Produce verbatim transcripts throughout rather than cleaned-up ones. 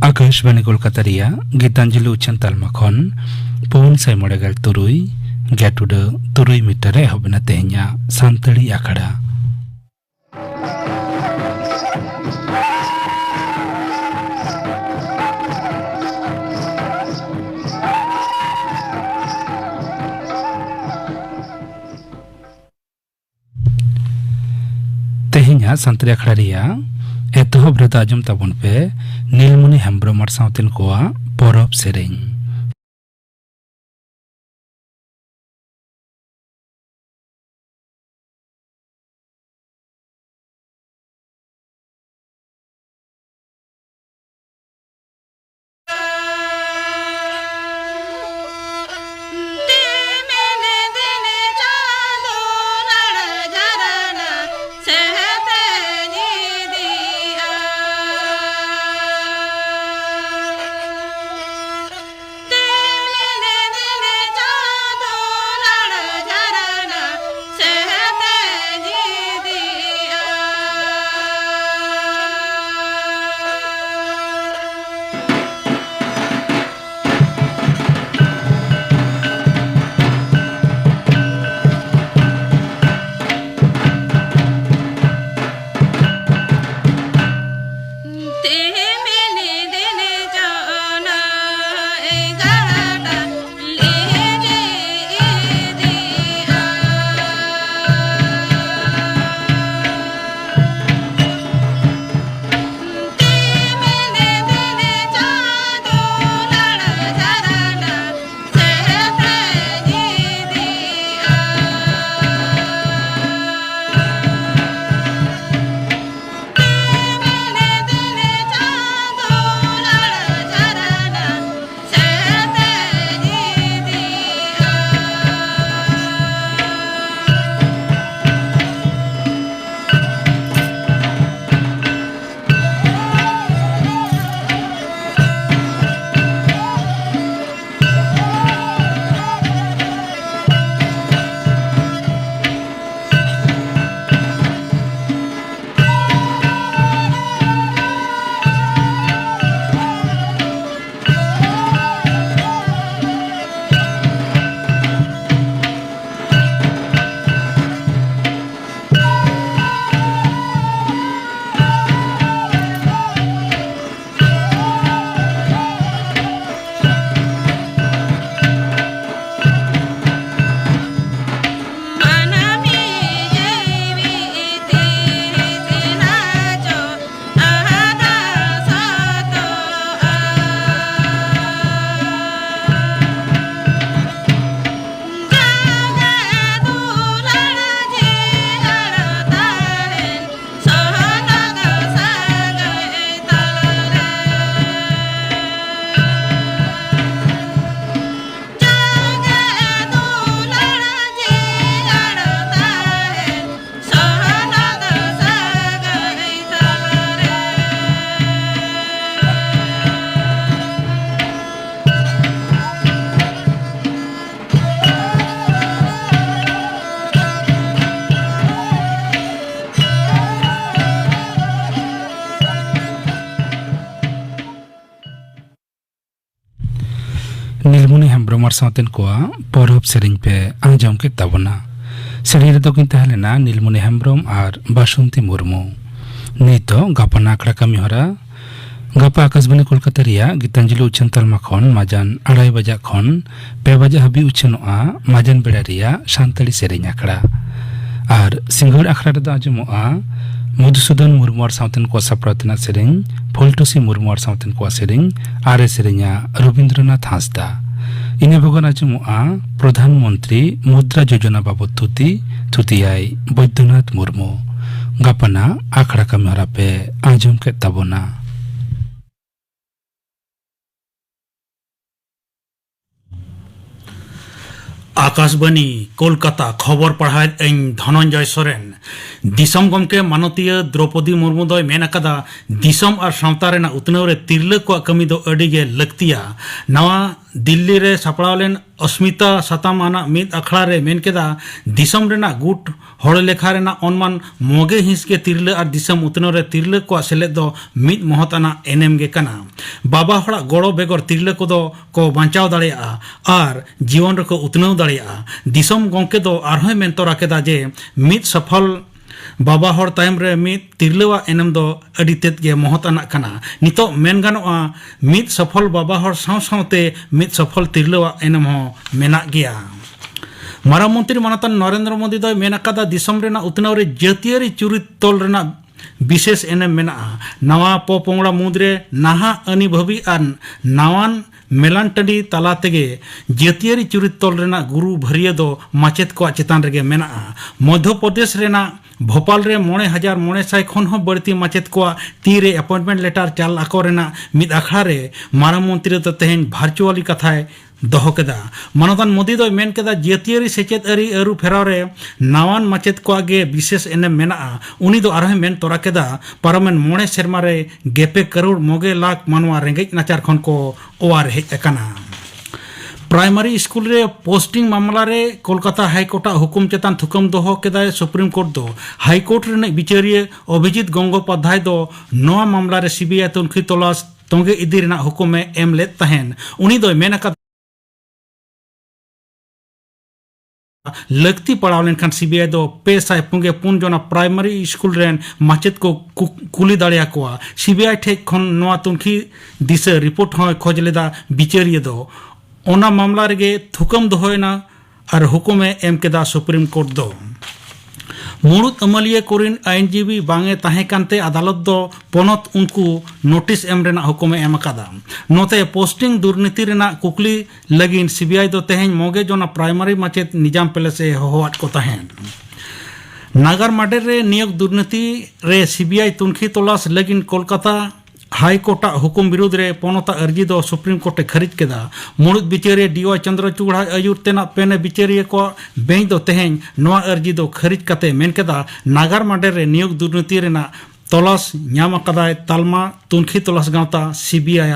ᱟᱠᱟᱥᱵᱟᱬᱤ ᱠᱳᱞᱠᱟᱛᱟ ᱨᱮᱭᱟᱜ ᱜᱤᱛᱟᱧᱡᱚᱞᱤ ᱩᱪᱷᱟᱹᱱ ᱛᱟᱞᱢᱟ ᱠᱷᱚᱱ ᱯᱩᱱ ᱥᱟᱭ ᱢᱚᱬᱮ ᱜᱮᱞ ᱛᱩᱨᱩᱭ ᱜᱮᱴᱩᱰᱟᱹ ᱛᱩᱨᱩᱭ ᱢᱤᱴᱟᱨ ᱨᱮ ᱮᱦᱚᱵ ᱮᱱᱟ ᱛᱮᱦᱮᱧᱟᱜ ᱥᱟᱱᱛᱟᱲᱤ ᱟᱠᱷᱲᱟ᱾ ᱛᱮᱦᱮᱧᱟᱜ ᱥᱟᱱᱛᱟᱲᱤ ᱟᱠᱷᱲᱟ ᱨᱮᱭᱟᱜ ᱮᱛᱚᱦᱚᱵ ᱨᱮᱫᱚ ᱟᱸᱡᱚᱢ ᱛᱟᱵᱚᱱ ᱯᱮ ᱱᱤᱞᱢᱚᱱᱤ ᱦᱮᱢᱵᱽᱨᱚᱢ ᱟᱨ ᱥᱟᱶᱛᱮᱱ ᱠᱚᱣᱟᱜ ᱯᱚᱨᱚᱵᱽ ᱥᱮᱨᱮᱧ᱾ ᱨᱚᱢᱟᱨ ᱥᱟᱶᱛᱮᱱ ᱠᱚᱣᱟᱜ ᱯᱚᱨᱚᱵᱽ ᱥᱮᱨᱮᱧ ᱯᱮ ᱟᱸᱡᱚᱢ ᱠᱮᱫ ᱛᱟᱵᱚᱱᱟ᱾ ᱥᱮᱨᱮᱧ ᱨᱮᱫᱚ ᱠᱤᱱ ᱛᱟᱦᱮᱸ ᱞᱮᱱᱟ ᱱᱤᱞᱢᱚᱱᱤ ᱦᱮᱢᱵᱨᱚᱢ ᱟᱨ ᱵᱟᱥᱚᱱᱛᱤ ᱢᱩᱨᱢᱩ᱾ ᱱᱤᱛᱚᱜ ᱜᱟᱯᱟᱱ ᱟᱠᱷᱲᱟ ᱠᱟᱹᱢᱤ ᱦᱚᱨᱟ᱾ ᱜᱟᱯᱟ ᱟᱠᱟᱥᱵᱟᱱᱤ ᱠᱳᱞᱠᱟᱛᱟ ᱨᱮᱭᱟᱜ ᱜᱤᱛᱟᱧᱡᱚᱞᱤ ᱩᱪᱷᱟᱹᱱ ᱛᱟᱞᱢᱟ ᱠᱷᱚᱱ ᱢᱟᱡᱟᱱ ᱟᱲᱟᱭ ᱵᱟᱡᱟᱜ ᱠᱷᱚᱱ ᱯᱮ ᱵᱟᱡᱟᱜ ᱦᱟᱹᱵᱤᱡ ᱩᱪᱷᱟᱹᱱᱚᱜᱼᱟ ᱢᱟᱡᱟᱱ ᱵᱮᱲᱟ ᱨᱮᱭᱟᱜ ᱥᱟᱱᱛᱟᱲᱤ ᱥᱮᱨᱮᱧ ᱟᱠᱷᱲᱟ᱾ ᱟᱨ ᱥᱤᱸᱜᱟᱹᱲ ᱟᱠᱷᱲᱟ ᱨᱮᱫᱚ ᱟᱸᱡᱚᱢᱚᱜᱼᱟ ᱢᱚᱫᱷᱩᱥᱩᱫᱚᱱ ᱢᱩᱨᱢᱩ ᱟᱨ ᱥᱟᱶᱛᱮᱱ ᱠᱚᱣᱟᱜ ᱥᱟᱯᱲᱟᱣ ᱛᱮᱱᱟᱜ ᱥᱮᱨᱮᱧ, ᱯᱷᱩᱞᱴᱩᱥᱤ ᱢᱩᱨᱢᱩ ᱟᱨ ᱥᱟᱶᱛᱮᱱ ᱠᱚᱣᱟᱜ ᱥᱮᱨᱮᱧ, ᱟᱨᱮ ᱥᱮᱨᱮᱧᱟ ᱨᱚᱵᱤᱱᱫᱨᱚᱱᱟᱛᱷ ᱦᱟᱸᱥᱫᱟ᱾ ᱤᱱᱟᱹ ᱵᱮᱜᱚᱨ ᱟᱸᱡᱚᱢᱚᱜᱼᱟ ᱯᱨᱚᱫᱷᱟᱱ ᱢᱚᱱᱛᱨᱤ ᱢᱩᱫᱽᱨᱟ ᱡᱳᱡᱚᱱᱟ ᱵᱟᱵᱚᱫ ᱛᱷᱩᱛᱤ, ᱛᱷᱩᱛᱤᱭᱟᱭ ᱵᱳᱭᱫᱚᱱᱟᱛᱷ ᱢᱩᱨᱢᱩ᱾ ᱜᱟᱯᱟᱱᱟᱜ ᱟᱠᱷᱲᱟ ᱠᱟᱹᱢᱤ ᱦᱚᱨᱟ ᱯᱮ ᱟᱸᱡᱚᱢ ᱠᱮᱫ ᱛᱟᱵᱚᱱᱟ᱾ ᱟᱠᱟᱥᱵᱟᱱᱤ, ᱠᱳᱞᱠᱟᱛᱟ, ᱠᱷᱚᱵᱚᱨ ᱯᱟᱲᱦᱟᱣᱮᱫ ᱟᱹᱧ ᱫᱷᱚᱱᱚᱱᱡᱚᱭ ᱥᱚᱨᱮᱱ᱾ ᱫᱤᱥᱚᱢ ᱜᱚᱢᱠᱮ ᱢᱟᱱᱚᱛᱤᱭᱟᱹ ᱫᱨᱚᱯᱚᱫᱤ ᱢᱩᱨᱢᱩ ᱫᱚᱭ ᱢᱮᱱ ᱟᱠᱟᱫᱟ, ᱫᱤᱥᱚᱢ ᱟᱨ ᱥᱟᱶᱛᱟ ᱨᱮᱱᱟᱜ ᱩᱛᱱᱟᱹᱣ ᱨᱮ ᱛᱤᱨᱞᱟᱹ ᱠᱚᱣᱟᱜ ᱠᱟᱹᱢᱤ ᱫᱚ ᱟᱹᱰᱤ ᱜᱮ ᱞᱟᱹᱠᱛᱤᱭᱟ᱾ ᱱᱟᱣᱟ ᱫᱤᱞᱞᱤ ᱨᱮ ᱥᱟᱯᱲᱟᱣ ᱞᱮᱱ ᱚᱥᱢᱤᱛᱟ ᱥᱟᱛᱟᱢ ᱟᱱᱟᱜ ᱢᱤᱫ ᱟᱠᱷᱲᱟ ᱨᱮ ᱢᱮᱱ ᱠᱮᱫᱟ, ᱫᱤᱥᱚᱢ ᱨᱮᱱᱟᱜ ᱜᱩᱴ ᱦᱚᱲ ᱞᱮᱠᱷᱟ ᱨᱮᱱᱟᱜ ᱚᱱᱢᱟᱱ ᱢᱚᱜᱮ ᱦᱤᱸᱥ ᱜᱮ ᱛᱤᱨᱞᱟᱹ ᱟᱨ ᱫᱤᱥᱚᱢ ᱩᱛᱱᱟᱹᱣ ᱨᱮ ᱛᱤᱨᱞᱟᱹ ᱠᱚᱣᱟᱜ ᱥᱮᱞᱮᱫ ᱫᱚ ᱢᱤᱫ ᱢᱚᱦᱚᱛ ᱟᱱᱟᱜ ᱮᱱᱮᱢ ᱜᱮ ᱠᱟᱱᱟ᱾ ᱵᱟᱵᱟ ᱦᱚᱲᱟᱜ ᱜᱚᱲᱚ ᱵᱮᱜᱚᱨ ᱛᱤᱨᱞᱟᱹ ᱠᱚᱫᱚ ᱠᱚ ᱵᱟᱧᱪᱟᱣ ᱫᱟᱲᱮᱭᱟᱜᱼᱟ ᱟᱨ ᱡᱤᱭᱚᱱ ᱨᱮᱠᱚ ᱩᱛᱱᱟᱹᱣ ᱫᱟᱲᱮᱭᱟᱜᱼᱟ᱾ ᱫᱤᱥᱚᱢ ᱜᱚᱢᱠᱮ ᱫᱚ ᱟᱨᱦᱚᱸᱭ ᱢᱮᱱ ᱛᱚᱨᱟ ᱠᱮᱫᱟ ᱡᱮ ᱢᱤᱫ ᱥᱚᱯᱷᱚᱞ ᱵᱟᱵᱟ ᱦᱚᱲ ᱛᱟᱭᱚᱢ ᱨᱮ ᱢᱤᱫ ᱛᱤᱨᱞᱟᱹᱣᱟᱜ ᱮᱱᱮᱢ ᱫᱚ ᱟᱹᱰᱤ ᱛᱮᱫ ᱜᱮ ᱢᱚᱦᱚᱛ ᱟᱱᱟᱜ ᱠᱟᱱᱟ᱾ ᱱᱤᱛᱚᱜ ᱢᱮᱱ ᱜᱟᱱᱚᱜᱼᱟ, ᱢᱤᱫ ᱥᱚᱯᱷᱚᱞ ᱵᱟᱵᱟ ᱦᱚᱲ ᱥᱟᱶ ᱥᱟᱶᱛᱮ ᱢᱤᱫ ᱥᱚᱯᱷᱚᱞ ᱛᱤᱨᱞᱟᱹᱣᱟᱜ ᱮᱱᱮᱢ ᱦᱚᱸ ᱢᱮᱱᱟᱜ ᱜᱮᱭᱟ᱾ ᱢᱟᱨᱟᱝ ᱢᱚᱱᱛᱨᱤ ᱢᱟᱱᱚᱛᱟᱱ ᱱᱚᱨᱮᱱᱫᱨᱚ ᱢᱳᱫᱤ ᱫᱚᱭ ᱢᱮᱱ ᱟᱠᱟᱫᱟ, ᱫᱤᱥᱚᱢ ᱨᱮᱱᱟᱜ ᱩᱛᱱᱟᱹᱣ ᱨᱮ ᱡᱟᱹᱛᱤᱭᱟᱹᱨᱤ ᱪᱩᱨᱤᱛ ᱛᱚᱞ ᱨᱮᱱᱟᱜ ᱵᱤᱥᱮᱥ ᱮᱱᱮᱢ ᱢᱮᱱᱟᱜᱼᱟ᱾ ᱱᱟᱣᱟ ᱯᱚᱯᱚᱝᱲᱟ ᱢᱩᱫᱽᱨᱮ ᱱᱟᱦᱟᱜ ᱟᱹᱱᱤᱵᱷᱟᱹᱵᱤ ᱟᱨ ᱱᱟᱣᱟᱱ ᱢᱮᱞᱟᱱ ᱴᱟᱺᱰᱤ ᱛᱟᱞᱟ ᱛᱮᱜᱮ ᱡᱟᱹᱛᱤᱭᱟᱹᱨᱤ ᱪᱩᱨᱤᱛ ᱛᱚᱞ ᱨᱮᱱᱟᱜ ᱜᱩᱨᱩ ᱵᱷᱟᱹᱨᱭᱟᱹ ᱫᱚ ᱢᱟᱪᱮᱛ ᱠᱚᱣᱟᱜ ᱪᱮᱛᱟᱱ ᱨᱮᱜᱮ ᱢᱮᱱᱟᱜᱼᱟ᱾ ᱢᱚᱫᱷᱭᱚ ᱯᱨᱚᱫᱮᱥ ᱨᱮᱱᱟᱜ ᱵᱷᱳᱯᱟᱞ ᱨᱮ ᱢᱚᱬᱮ ᱦᱟᱡᱟᱨ ᱢᱚᱬᱮ ᱥᱟᱭ ᱠᱷᱚᱱ ᱦᱚᱸ ᱵᱟᱹᱲᱛᱤ ᱢᱟᱪᱮᱛ ᱠᱚᱣᱟᱜ ᱛᱤ ᱨᱮ appointment letter ᱪᱟᱞ ᱟᱠᱚ ᱨᱮᱱᱟᱜ ᱢᱤᱫ ᱟᱠᱷᱲᱟ ᱨᱮ ᱢᱟᱨᱟᱝ ᱢᱚᱱᱛᱨᱤ ᱫᱚ ᱛᱮᱦᱮᱧ virtually ᱠᱟᱛᱷᱟᱭ ᱫᱚᱦᱚ ᱠᱮᱫᱟ᱾ ᱢᱟᱱᱚᱛᱟᱱ ᱢᱳᱫᱤ ᱫᱚᱭ ᱢᱮᱱ ᱠᱮᱫᱟ, ᱡᱟᱹᱛᱤᱭᱟᱹᱨᱤ ᱥᱮᱪᱮᱫ ᱟᱹᱨᱤ ᱟᱹᱨᱩ ᱯᱷᱮᱨᱟᱣ ᱨᱮ ᱱᱟᱣᱟᱱ ᱢᱟᱪᱮᱛ ᱠᱚᱣᱟᱜ ᱜᱮ ᱵᱤᱥᱮᱥ ᱮᱱᱮᱢ ᱢᱮᱱᱟᱜᱼᱟ᱾ ᱩᱱᱤ ᱫᱚ ᱟᱨᱦᱚᱸᱭ ᱢᱮᱱ ᱛᱚᱨᱟ ᱠᱮᱫᱟ, ᱯᱟᱨᱚᱢᱮᱱ ᱢᱚᱬᱮ ᱥᱮᱨᱢᱟ ᱨᱮ ᱜᱮᱯᱮ ᱠᱟᱨᱳᱲ ᱢᱚᱜᱮ ᱞᱟᱠᱷ ᱢᱟᱱᱣᱟ ᱨᱮᱸᱜᱮᱡ ᱱᱟᱪᱟᱨ ᱠᱷᱚᱱ ᱠᱚ ᱚᱣᱟᱨ ᱦᱮᱡ ᱟᱠᱟᱱᱟ᱾ ᱯᱨᱟᱭᱢᱟᱨᱤ ᱥᱠᱩᱞ ᱨᱮ ᱯᱳᱥᱴᱤᱝ ᱢᱟᱢᱞᱟ ᱨᱮ ᱠᱳᱞᱠᱟᱛᱟ ᱦᱟᱭ ᱠᱳᱨᱴᱟᱜ ᱦᱩᱠᱩᱢ ᱪᱮᱛᱟᱱ ᱛᱷᱩᱠᱟᱹᱢ ᱫᱚᱦᱚ ᱠᱮᱫᱟᱭ ᱥᱩᱯᱨᱤᱢ ᱠᱳᱨᱴ ᱫᱚ᱾ ᱦᱟᱭ ᱠᱳᱨᱴ ᱨᱤᱱᱤᱡ ᱵᱤᱪᱟᱹᱨᱤᱭᱟᱹ ᱚᱵᱷᱤᱡᱤᱛ ᱜᱚᱝᱜᱳᱯᱟᱫᱷᱭᱟᱭ ᱫᱚ ᱱᱚᱣᱟ ᱢᱟᱢᱞᱟ ᱨᱮ ᱥᱤᱵᱤᱟᱭ ᱛᱩᱱᱠᱷᱤ ᱛᱚᱞᱟᱥ ᱛᱚᱸᱜᱮ ᱤᱫᱤ ᱨᱮᱱᱟᱜ ᱦᱩᱠᱩᱢ ᱮ ᱮᱢ ᱞᱮᱫ ᱛᱟᱦᱮᱸᱱ᱾ ᱩᱱᱤ ᱫᱚᱭ ᱢᱮᱱ ᱟᱠᱟᱫᱟ, ᱞᱟᱹᱠᱛᱤ ᱯᱟᱲᱟᱣ ᱞᱮᱱᱠᱷᱟᱱ ᱥᱤᱵᱤᱟᱭ ᱫᱚ ᱯᱮ ᱥᱟᱭ ᱯᱩᱱ ᱜᱮ ᱯᱩᱱ ᱡᱚᱱᱟ ᱯᱨᱟᱭᱢᱟᱨᱤ ᱥᱠᱩᱞ ᱨᱮᱱ ᱢᱟᱪᱮᱫ ᱠᱚ ᱠᱩ-, ᱠᱩᱞᱤ ᱫᱟᱲᱮᱭᱟᱠᱚᱣᱟ᱾ ᱥᱤᱵᱤᱟᱭ ᱴᱷᱮᱡ ᱠᱷᱚᱱ ᱱᱚᱣᱟ ᱛᱩᱱᱠᱷᱤ ᱫᱤᱥᱟᱹ ᱨᱤᱯᱳᱨᱴ ᱦᱚᱸᱭ ᱠᱷᱚᱡᱽ ᱞᱮᱫᱟ ᱵᱤᱪᱟᱹᱨᱤᱭᱟᱹ ᱫᱚ᱾ ᱚᱱᱟ ᱢᱟᱢᱞᱟ ᱨᱮᱜᱮ ᱛᱷᱩᱠᱟᱹᱢ ᱫᱚᱦᱚᱭᱮᱱᱟ ᱟᱨ ᱦᱩᱠᱩᱢᱮ ᱮᱢ ᱠᱮᱫᱟ ᱥᱩᱯᱨᱤᱢ ᱠᱳᱨᱴ ᱫᱚ᱾ ᱢᱩᱲᱩᱫ ᱟᱹᱢᱟᱹᱞᱤᱭᱟᱹ ᱠᱚᱨᱮᱱ ᱟᱭᱤᱱᱡᱤᱵᱤ ᱵᱟᱝ ᱮ ᱛᱟᱦᱮᱸ ᱠᱟᱱᱛᱮ ᱟᱫᱟᱞᱚᱛ ᱫᱚ ᱯᱚᱱᱚᱛ ᱩᱱᱠᱩ ᱱᱳᱴᱤᱥ ᱮᱢ ᱨᱮᱱᱟᱜ ᱦᱩᱠᱩᱢᱮ ᱮᱢ ᱟᱠᱟᱫᱟ᱾ ᱱᱚᱛᱮ ᱯᱳᱥᱴᱤᱝ ᱫᱩᱨᱱᱤᱛᱤ ᱨᱮᱱᱟᱜ ᱠᱩᱠᱞᱤ ᱞᱟᱹᱜᱤᱫ ᱥᱤᱵᱤᱟᱭ ᱫᱚ ᱛᱮᱦᱮᱧ ᱢᱚᱜᱮ ᱡᱚᱱᱟ ᱯᱨᱟᱭᱢᱟᱨᱤ ᱢᱟᱪᱮᱫ ᱱᱤᱡᱟᱢ ᱯᱮᱞᱮᱥ ᱮ ᱦᱚᱦᱚᱣᱟᱫ ᱠᱚ ᱛᱟᱦᱮᱸᱫ᱾ ᱱᱟᱜᱟᱨ ᱢᱟᱰᱮᱨ ᱨᱮ ᱱᱤᱭᱳᱜ ᱫᱩᱨᱱᱤᱛᱤ ᱨᱮ ᱥᱤᱵᱤᱟᱭ ᱛᱩᱱᱠᱷᱤ ᱛᱚᱞᱟᱥ ᱞᱟᱹᱜᱤᱫ ᱠᱳᱞᱠᱟᱛᱟ ᱦᱟᱭ ᱠᱳᱨᱴᱟᱜ ᱦᱩᱠᱩᱢ ᱵᱤᱨᱩᱫᱽ ᱨᱮ ᱯᱚᱱᱚᱛᱟᱜ ᱟᱹᱨᱡᱤ ᱫᱚ ᱥᱩᱯᱨᱤᱢ ᱠᱳᱨᱴ ᱮ ᱠᱷᱟᱹᱨᱤᱡ ᱠᱮᱫᱟ᱾ ᱢᱩᱲᱩᱫ ᱵᱤᱪᱟᱹᱨᱤᱭᱟᱹ ᱰᱤ ᱣᱟᱭ ᱪᱚᱱᱫᱨᱚᱪᱩᱲ ᱟᱜ ᱟᱹᱭᱩᱨ ᱛᱮᱱᱟᱜ ᱯᱮᱱᱮ ᱵᱤᱪᱟᱹᱨᱤᱭᱟᱹ ᱠᱚᱣᱟᱜ ᱵᱮᱧᱪ ᱫᱚ ᱛᱮᱦᱮᱧ ᱱᱚᱣᱟ ᱟᱹᱨᱡᱤ ᱫᱚ ᱠᱷᱟᱹᱨᱤᱡ ᱠᱟᱛᱮ ᱢᱮᱱ ᱠᱮᱫᱟ, ᱱᱟᱜᱟᱨ ᱢᱟᱰᱮᱨ ᱨᱮ ᱱᱤᱭᱳᱜ ᱫᱩᱨᱱᱤᱛᱤ ᱨᱮᱱᱟᱜ ᱛᱚᱞᱟᱥ ᱧᱟᱢ ᱟᱠᱟᱫᱟᱭ ᱛᱟᱞᱢᱟ ᱛᱩᱱᱠᱷᱤ ᱛᱚᱞᱟᱥ ᱜᱟᱶᱛᱟ ᱥᱤᱵᱤᱟᱭ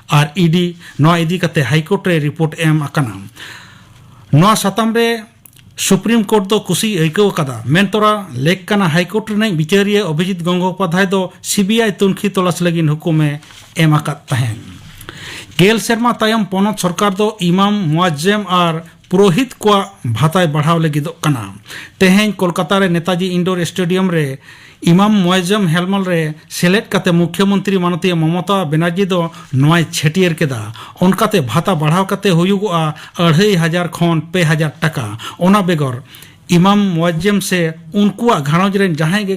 ᱟᱨ ᱤᱰᱤ᱾ ᱱᱚᱣᱟ ᱤᱫᱤ ᱠᱟᱛᱮ ᱦᱟᱭᱠᱳᱨᱴ ᱨᱮ ᱨᱤᱯᱳᱨᱴ ᱮᱢ ᱟᱠᱟᱱᱟ᱾ ᱱᱚᱣᱟ ᱥᱟᱛᱟᱢ ᱨᱮ ᱥᱩᱯᱨᱤᱢ ᱠᱳᱨᱴ ᱫᱚ ᱠᱩᱥᱤᱭ ᱟᱹᱭᱠᱟᱹᱣ ᱟᱠᱟᱫᱟ᱾ ᱢᱮᱱᱛᱚᱨᱟ ᱞᱮᱠ ᱠᱟᱱᱟ ᱦᱟᱭᱠᱳᱨᱴ ᱨᱤᱱᱤᱡ ᱵᱤᱪᱟᱹᱨᱤᱭᱟᱹ ᱚᱵᱷᱤᱡᱤᱛ ᱜᱚᱝᱜᱳᱯᱟᱫᱷᱟᱭ ᱫᱚ ᱥᱤᱵᱤᱟᱭ ᱛᱩᱱᱠᱷᱤ ᱛᱚᱞᱟᱥ ᱞᱟᱹᱜᱤᱫ ᱦᱩᱠᱩᱢᱮ ᱮᱢ ᱟᱠᱟᱫ ᱛᱟᱦᱮᱸᱫ᱾ ᱜᱮᱞ ᱥᱮᱨᱢᱟ ᱛᱟᱭᱚᱢ ᱯᱚᱱᱚᱛ ᱥᱚᱨᱠᱟᱨ ᱫᱚ ᱤᱢᱟᱢ ᱢᱩᱟᱡᱽᱡᱮᱢ ᱟᱨ ᱯᱩᱨᱳᱦᱤᱛ ᱠᱚᱣᱟᱜ ᱵᱷᱟᱛᱟᱭ ᱵᱟᱲᱦᱟᱣ ᱞᱟᱹᱜᱤᱫᱚᱜ ᱠᱟᱱᱟ᱾ ᱛᱮᱦᱮᱧ ᱠᱳᱞᱠᱟᱛᱟ ᱨᱮ ᱱᱮᱛᱟᱡᱤ ᱤᱱᱰᱳᱨ ᱥᱴᱮᱰᱤᱭᱟᱢ ᱨᱮ ᱤᱢᱟᱢ ᱢᱩᱟᱡᱽᱡᱮᱢ ᱦᱮᱞᱢᱚᱞ ᱨᱮ ᱥᱮᱞᱮᱫ ᱠᱟᱛᱮ ᱢᱩᱠᱷᱭᱚᱢᱚᱱᱛᱨᱤ ᱢᱟᱱᱚᱛᱤᱭᱟᱹ ᱢᱚᱢᱚᱛᱟ ᱵᱮᱱᱟᱨᱡᱤ ᱫᱚ ᱱᱚᱣᱟᱭ ᱪᱷᱟᱹᱴᱭᱟᱹᱨ ᱠᱮᱫᱟ᱾ ᱚᱱᱠᱟᱛᱮ ᱵᱷᱟᱛᱟ ᱵᱟᱲᱦᱟᱣ ᱠᱟᱛᱮ ᱦᱩᱭᱩᱜᱚᱜᱼᱟ ᱟᱹᱲᱦᱟᱹᱭ ᱦᱟᱡᱟᱨ ᱠᱷᱚᱱ ᱯᱮ ᱦᱟᱡᱟᱨ ᱴᱟᱠᱟ᱾ ᱚᱱᱟ ᱵᱮᱜᱚᱨ ᱤᱢᱟᱢ ᱢᱩᱟᱡᱽᱡᱮᱢ ᱥᱮ ᱩᱱᱠᱩᱣᱟᱜ ᱜᱷᱟᱨᱚᱸᱡᱽ ᱨᱮᱱ ᱡᱟᱦᱟᱸᱭ ᱜᱮ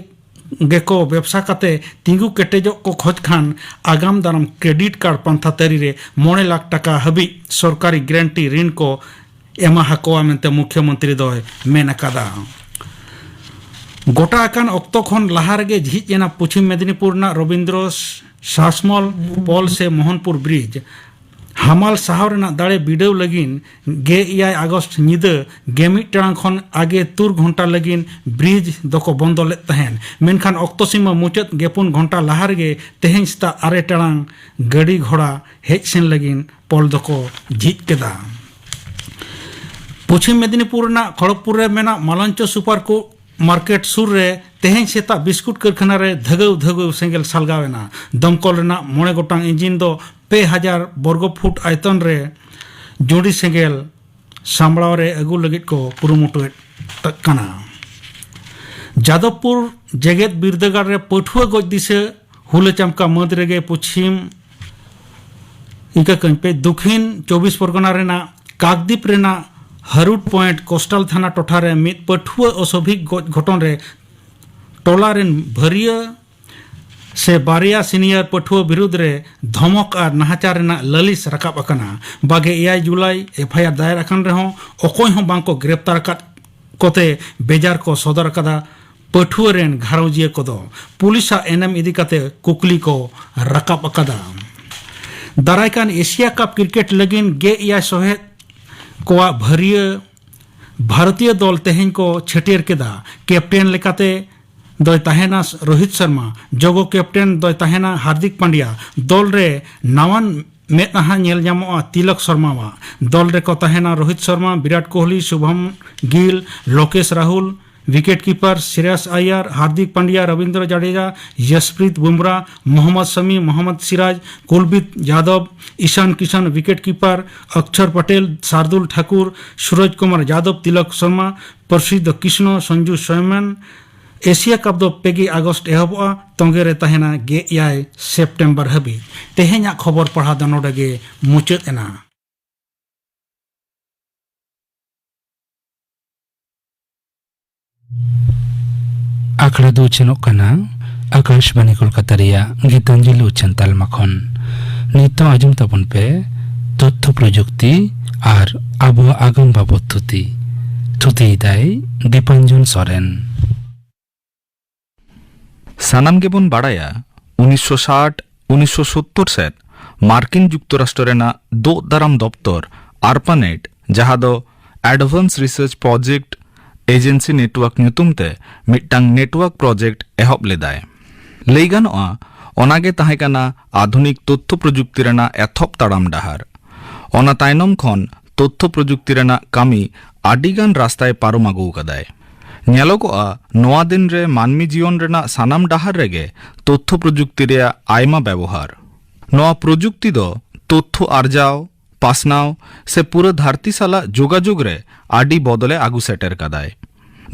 ᱜᱮᱠᱚ ᱵᱮᱵᱽᱥᱟ ᱠᱟᱛᱮ ᱛᱤᱸᱜᱩ ᱠᱮᱴᱮᱡᱚᱜ ᱠᱚ ᱠᱷᱚᱡᱽ ᱠᱷᱟᱱ, ᱟᱜᱟᱢ ᱫᱟᱨᱟᱢ ᱠᱨᱮᱰᱤᱴ ᱠᱟᱨᱰ ᱯᱟᱱᱛᱷᱟ ᱛᱟᱹᱨᱤ ᱨᱮ ᱢᱚᱬᱮ ᱞᱟᱠᱷ ᱴᱟᱠᱟ ᱦᱟᱹᱵᱤᱡ ᱥᱚᱨᱠᱟᱨᱤ ᱜᱟᱨᱮᱱᱴᱤ ᱨᱤᱱ ᱠᱚ ᱮᱢᱟ ᱦᱟᱠᱚᱣᱟ ᱢᱮᱱᱛᱮ ᱢᱩᱠᱷᱭᱚᱢᱚᱱᱛᱨᱤ ᱫᱚᱭ ᱢᱮᱱ ᱟᱠᱟᱫᱟ᱾ ᱜᱚᱴᱟ ᱟᱠᱟᱱ ᱚᱠᱛᱚ ᱠᱷᱚᱱ ᱞᱟᱦᱟ ᱨᱮᱜᱮ ᱡᱷᱤᱡ ᱮᱱᱟ ᱯᱚᱪᱷᱤᱢ ᱢᱮᱫᱤᱱᱤᱯᱩᱨ ᱨᱮᱱᱟᱜ ᱨᱚᱵᱤᱱᱫᱨᱚ ᱥᱟᱥᱢᱚᱞ ᱯᱚᱞ ᱥᱮ ᱢᱳᱦᱚᱱᱯᱩᱨ ᱵᱨᱤᱡᱽ᱾ ᱦᱟᱢᱟᱞ ᱥᱟᱦᱟᱣ ᱨᱮᱱᱟᱜ ᱫᱟᱲᱮ ᱵᱤᱰᱟᱹᱣ ᱞᱟᱹᱜᱤᱫ ᱜᱮᱞ ᱮᱭᱟᱭ ᱟᱜᱚᱥᱴ ᱧᱤᱫᱟᱹ ᱜᱮᱞ ᱢᱤᱫ ᱴᱟᱲᱟᱝ ᱠᱷᱚᱱ ᱟᱜᱮ ᱛᱩᱨ ᱜᱷᱚᱱᱴᱟ ᱞᱟᱹᱜᱤᱫ ᱵᱨᱤᱡᱽ ᱫᱚᱠᱚ ᱵᱚᱱᱫᱚ ᱞᱮᱫ ᱛᱟᱦᱮᱸᱫ, ᱢᱮᱱᱠᱷᱟᱱ ᱚᱠᱛᱚ ᱥᱤᱢᱟᱹ ᱢᱩᱪᱟᱹᱫ ᱜᱮᱞ ᱯᱩᱱ ᱜᱷᱚᱱᱴᱟ ᱞᱟᱦᱟ ᱨᱮᱜᱮ ᱛᱮᱦᱮᱧ ᱥᱮᱛᱟᱜ ᱟᱨᱮ ᱴᱟᱲᱟᱝ ᱜᱟᱹᱰᱤ ᱜᱷᱚᱲᱟ ᱦᱮᱡ ᱥᱮᱱ ᱞᱟᱹᱜᱤᱫ ᱯᱚᱞ ᱫᱚᱠᱚ ᱡᱷᱤᱡ ᱠᱮᱫᱟ᱾ ᱯᱚᱪᱷᱤᱢ ᱢᱮᱫᱤᱱᱤᱯᱩᱨ ᱨᱮᱱᱟᱜ ᱠᱷᱚᱲᱚᱜᱽᱯᱩᱨ ᱨᱮ ᱢᱮᱱᱟᱜ ᱢᱟᱞᱚᱧᱪᱚ ᱥᱩᱯᱟᱨ ᱠᱳ-, ᱢᱟᱨᱠᱮᱴ ᱥᱩᱨ ᱨᱮ ᱛᱮᱦᱮᱧ ᱥᱮᱛᱟᱜ ᱵᱤᱥᱠᱩᱴ ᱠᱟᱹᱨᱠᱷᱟᱱᱟ ᱨᱮ ᱫᱷᱟᱹᱜᱟᱹᱣ ᱫᱷᱟᱹᱜᱟᱹᱣ ᱥᱮᱸᱜᱮᱞ ᱥᱟᱞᱜᱟᱣ ᱮᱱᱟ᱾ ᱫᱚᱢᱠᱚᱞ ᱨᱮᱱᱟᱜ ᱢᱚᱬᱮ ᱜᱚᱴᱟᱝ ᱤᱧᱡᱤᱱ ᱫᱚ ᱯᱮ ᱦᱟᱡᱟᱨ ᱵᱚᱨᱜᱚ ᱯᱷᱩᱴ ᱟᱭᱛᱚᱱ ᱨᱮ ᱡᱩᱸᱰᱤ ᱥᱮᱸᱜᱮᱞ ᱥᱟᱢᱵᱲᱟᱣ ᱨᱮ ᱟᱹᱜᱩ ᱞᱟᱹᱜᱤᱫ ᱠᱚ ᱠᱩᱨᱩᱢᱩᱴᱩᱭᱮᱫ ᱠᱟᱱᱟ᱾ ᱡᱟᱫᱚᱵᱽᱯᱩᱨ ᱡᱮᱜᱮᱛ ᱵᱤᱨᱫᱟᱹᱜᱟᱲ ᱨᱮ ᱯᱟᱹᱴᱷᱩᱣᱟᱹ ᱜᱚᱡ ᱫᱤᱥᱟᱹ ᱦᱩᱞᱟᱹ ᱪᱟᱢᱠᱟ ᱢᱟᱹᱫᱽ ᱨᱮᱜᱮ ᱯᱚᱪᱷᱤᱢ ᱤᱠᱟᱹ ᱠᱟᱹᱧ ᱯᱮ, ᱫᱚᱠᱷᱤᱱ ᱪᱚᱵᱵᱤᱥ ᱯᱚᱨᱜᱚᱱᱟ ᱨᱮᱱᱟᱜ ᱠᱟᱠᱫᱤᱯ ᱨᱮᱱᱟᱜ ᱦᱟᱨᱩᱰ ᱯᱚᱭᱮᱱᱴ ᱠᱳᱥᱴᱟᱞ ᱛᱷᱟᱱᱟ ᱴᱚᱴᱷᱟ ᱨᱮ ᱢᱤᱫ ᱯᱟᱹᱴᱷᱩᱣᱟᱹ ᱚᱥᱚᱵᱷᱤᱠ ᱜᱚᱡ ᱜᱷᱚᱴᱚᱱ ᱨᱮ ᱴᱚᱞᱟ ᱨᱮᱱ ᱵᱷᱟᱹᱨᱤᱭᱟᱹ ᱥᱮ ᱵᱟᱨᱭᱟ ᱥᱤᱱᱤᱭᱟᱨ ᱯᱟᱹᱴᱷᱩᱣᱟᱹ ᱵᱤᱨᱩᱫᱽ ᱨᱮ ᱫᱷᱚᱢᱚᱠ ᱟᱨ ᱱᱟᱦᱟᱪᱟᱨ ᱨᱮᱱᱟᱜ ᱞᱟᱹᱞᱤᱥ ᱨᱟᱠᱟᱵ ᱟᱠᱟᱱᱟ᱾ ᱵᱟᱜᱮ ᱮᱭᱟᱭ ᱡᱩᱞᱟᱭ ᱮᱯᱷ ᱟᱭ ᱟᱨ ᱫᱟᱭᱮᱨ ᱟᱠᱟᱱ ᱨᱮᱦᱚᱸ ᱚᱠᱚᱭ ᱦᱚᱸ ᱵᱟᱝ ᱠᱚ ᱜᱨᱮᱯᱛᱟᱨ ᱟᱠᱟᱫ ᱠᱚᱛᱮ ᱵᱮᱡᱟᱨ ᱠᱚ ᱥᱚᱫᱚᱨ ᱟᱠᱟᱫᱟ ᱯᱟᱹᱴᱷᱩᱣᱟᱹ ᱨᱮᱱ ᱜᱷᱟᱨᱚᱸᱡᱤᱭᱟᱹ ᱠᱚᱫᱚ᱾ ᱯᱩᱞᱤᱥᱟᱜ ᱮᱱᱮᱢ ᱤᱫᱤ ᱠᱟᱛᱮ ᱠᱩᱠᱞᱤ ᱠᱚ ᱨᱟᱠᱟᱵ ᱟᱠᱟᱫᱟ᱾ ᱫᱟᱨᱟᱭ ᱠᱟᱱ ᱮᱥᱤᱭᱟ ᱠᱟᱯ ᱠᱨᱤᱠᱮᱴ ᱞᱟᱹᱜᱤᱫ ᱜᱮ ᱮᱭᱟᱭ ᱥᱚᱦᱮᱫ ᱠᱚᱣᱟᱜ ᱵᱷᱟᱹᱨᱤᱭᱟᱹ ᱵᱷᱟᱨᱚᱛᱤᱭᱚ ᱫᱚᱞ ᱛᱮᱦᱮᱧ ᱠᱚ ᱪᱷᱟᱹᱴᱭᱟᱹᱨ ᱠᱮᱫᱟ᱾ ᱠᱮᱯᱴᱮᱱ ᱞᱮᱠᱟᱛᱮ ᱫᱚᱭ ᱛᱟᱦᱮᱱᱟ ᱨᱳᱦᱤᱛ ᱥᱚᱨᱢᱟ, ᱡᱚᱜᱚ ᱠᱮᱯᱴᱮᱱ ᱫᱚᱭ ᱛᱟᱦᱮᱱᱟ ᱦᱟᱨᱫᱤᱠ ᱯᱟᱱᱰᱭᱟ᱾ ᱫᱚᱞ ᱨᱮ ᱱᱟᱣᱟᱱ ᱢᱮᱫᱦᱟ ᱧᱮᱞ ᱧᱟᱢᱚᱜᱼᱟ ᱛᱤᱞᱚᱠ ᱥᱚᱨᱢᱟᱣᱟᱜ᱾ ᱫᱚᱞ ᱨᱮᱠᱚ ᱛᱟᱦᱮᱱᱟ ᱨᱳᱦᱤᱛ ᱥᱚᱨᱢᱟ, ᱵᱤᱨᱟᱴ ᱠᱳᱦᱞᱤ, ᱥᱩᱵᱷᱚᱢ ᱜᱤᱞ, ᱞᱳᱠᱮᱥ ᱨᱟᱦᱩᱞ, ᱣᱤᱠᱮᱴ ᱠᱤᱯᱟᱨ ᱥᱨᱮᱭᱟᱥ ᱟᱭᱭᱟᱨ, ᱦᱟᱨᱫᱤᱠ ᱯᱟᱱᱰᱭᱟ, ᱨᱚᱵᱤᱱᱫᱨᱚ ᱡᱟᱰᱮᱡᱟ, ᱭᱟᱥᱯᱨᱤᱛ ᱵᱩᱢᱨᱟ, ᱢᱚᱦᱚᱢᱢᱚᱫ ᱥᱟᱢᱤ, ᱢᱚᱦᱚᱢᱢᱚᱫ ᱥᱤᱨᱟᱡᱽ, ᱠᱩᱞᱵᱤᱛ ᱡᱟᱫᱚᱵ, ᱤᱥᱟᱱ ᱠᱤᱥᱟᱱ, ᱣᱤᱠᱮᱴ ᱠᱤᱯᱟᱨ ᱚᱠᱥᱚᱨ ᱯᱟᱴᱮᱞ, ᱥᱟᱨᱫᱩᱞ ᱴᱷᱟᱠᱩᱨ, ᱥᱩᱨᱚᱡᱽ ᱠᱩᱢᱟᱨ ᱡᱟᱫᱚᱵ, ᱛᱤᱞᱚᱠ ᱥᱚᱨᱢᱟ, ᱯᱨᱚᱥᱤᱫᱷ ᱠᱨᱤᱥᱱᱚ, ᱥᱚᱧᱡᱩ ᱥᱟᱭᱢᱚᱱ᱾ ᱮᱥᱤᱭᱟ ᱠᱟᱯ ᱫᱚ ᱯᱮ ᱜᱮ ᱟᱜᱚᱥᱴ ᱮᱦᱚᱵᱚᱜᱼᱟ, ᱛᱚᱸᱜᱮ ᱨᱮ ᱛᱟᱦᱮᱱᱟ ᱜᱮᱞ ᱮᱭᱟᱭ ᱥᱮᱯᱴᱮᱢᱵᱚᱨ ᱦᱟᱹᱵᱤᱡ᱾ ᱛᱮᱦᱮᱧᱟᱜ ᱠᱷᱚᱵᱚᱨ ᱯᱟᱲᱦᱟᱣ ᱫᱚ ᱱᱚᱰᱮ ᱜᱮ ᱢᱩᱪᱟᱹᱫ ᱮᱱᱟ᱾ ᱟᱠᱷᱲᱟ ᱫᱚ ᱩᱪᱷᱟᱹᱱᱚᱜ ᱠᱟᱱᱟ ᱟᱠᱟᱥᱵᱟᱱᱤ ᱠᱳᱞᱠᱟᱛᱟ ᱨᱮᱭᱟᱜ ᱜᱤᱛᱟᱧᱡᱚᱞᱤ ᱩᱪᱷᱟᱹᱱ ᱛᱟᱞᱢᱟ ᱠᱷᱚᱱ᱾ ᱱᱤᱛᱚᱜ ᱟᱸᱡᱚᱢ ᱛᱟᱵᱚᱱ ᱯᱮ ᱛᱚᱛᱛᱷᱚ ᱯᱨᱚᱡᱩᱠᱛᱤ ᱟᱨ ᱟᱵᱚᱣᱟᱜ ᱟᱜᱟᱢ ᱵᱟᱵᱚᱛ ᱛᱷᱩᱛᱤ᱾ ᱛᱷᱩᱛᱤᱭᱮᱫᱟᱭ ᱫᱤᱯᱟᱧᱡᱚᱱ ᱥᱚᱨᱮᱱ᱾ ᱥᱟᱱᱟᱢ ᱜᱮᱵᱚᱱ ᱵᱟᱲᱟᱭᱟ, ᱩᱱᱤᱥᱥᱚ ᱥᱟᱴ, ᱩᱱᱤᱥᱥᱚ ᱥᱳᱛᱛᱳᱨ ᱥᱮᱫ ᱢᱟᱨᱠᱤᱱ ᱡᱩᱠᱛᱚᱨᱟᱥᱴᱨᱚ ᱨᱮᱱᱟᱜ ᱫᱳᱜ ᱫᱟᱨᱟᱢ ᱫᱚᱯᱛᱚᱨ ᱟᱨᱯᱟᱱᱮᱴ, ᱡᱟᱦᱟᱸ ᱫᱚ Advanced Research Project Agency Network ᱧᱩᱛᱩᱢ ᱛᱮ ᱢᱤᱫᱴᱟᱝ ᱱᱮᱴᱣᱟᱨᱠ ᱯᱨᱚᱡᱮᱠᱴ ᱮᱦᱚᱵ ᱞᱮᱫᱟᱭ᱾ ᱞᱟᱹᱭ ᱜᱟᱱᱚᱜᱼᱟ, ᱚᱱᱟᱜᱮ ᱛᱟᱦᱮᱸ ᱠᱟᱱᱟ ᱟᱫᱷᱩᱱᱤᱠ ᱛᱚᱛᱛᱷᱚ ᱯᱨᱚᱡᱩᱠᱛᱤ ᱨᱮᱱᱟᱜ ᱮᱛᱚᱦᱚᱵ ᱛᱟᱲᱟᱢ ᱰᱟᱦᱟᱨ᱾ ᱚᱱᱟ ᱛᱟᱭᱱᱚᱢ ᱠᱷᱚᱱ ᱛᱚᱛᱛᱷᱚ ᱯᱨᱚᱡᱩᱠᱛᱤ ᱨᱮᱱᱟᱜ ᱠᱟᱹᱢᱤ ᱟᱹᱰᱤ ᱜᱟᱱ ᱨᱟᱥᱛᱟᱭ ᱯᱟᱨᱚᱢ ᱟᱹᱜᱩ ᱟᱠᱟᱫᱟᱭ᱾ ᱧᱮᱞᱚᱜᱚᱜᱼᱟ, ᱱᱚᱣᱟ ᱫᱤᱱ ᱨᱮ ᱢᱟᱹᱱᱢᱤ ᱡᱤᱭᱚᱱ ᱨᱮᱱᱟᱜ ᱥᱟᱱᱟᱢ ᱰᱟᱦᱟᱨ ᱨᱮᱜᱮ ᱛᱚᱛᱛᱷᱚ ᱯᱨᱚᱡᱩᱠᱛᱤ ᱨᱮᱭᱟᱜ ᱟᱭᱢᱟ ᱵᱮᱵᱚᱦᱟᱨ᱾ ᱱᱚᱣᱟ ᱯᱨᱚᱡᱩᱠᱛᱤ ᱫᱚ ᱛᱚᱛᱛᱷᱚ ᱟᱨᱡᱟᱣ, ᱯᱟᱥᱱᱟᱣ ᱥᱮ ᱯᱩᱨᱟᱹ ᱫᱷᱟᱹᱨᱛᱤ ᱥᱟᱞᱟᱜ ᱡᱳᱜᱟᱡᱳᱜᱽ ᱨᱮ ᱟᱹᱰᱤ ᱵᱚᱫᱚᱞᱮ ᱟᱹᱜᱩ ᱥᱮᱴᱮᱨ ᱠᱟᱫᱟᱭ᱾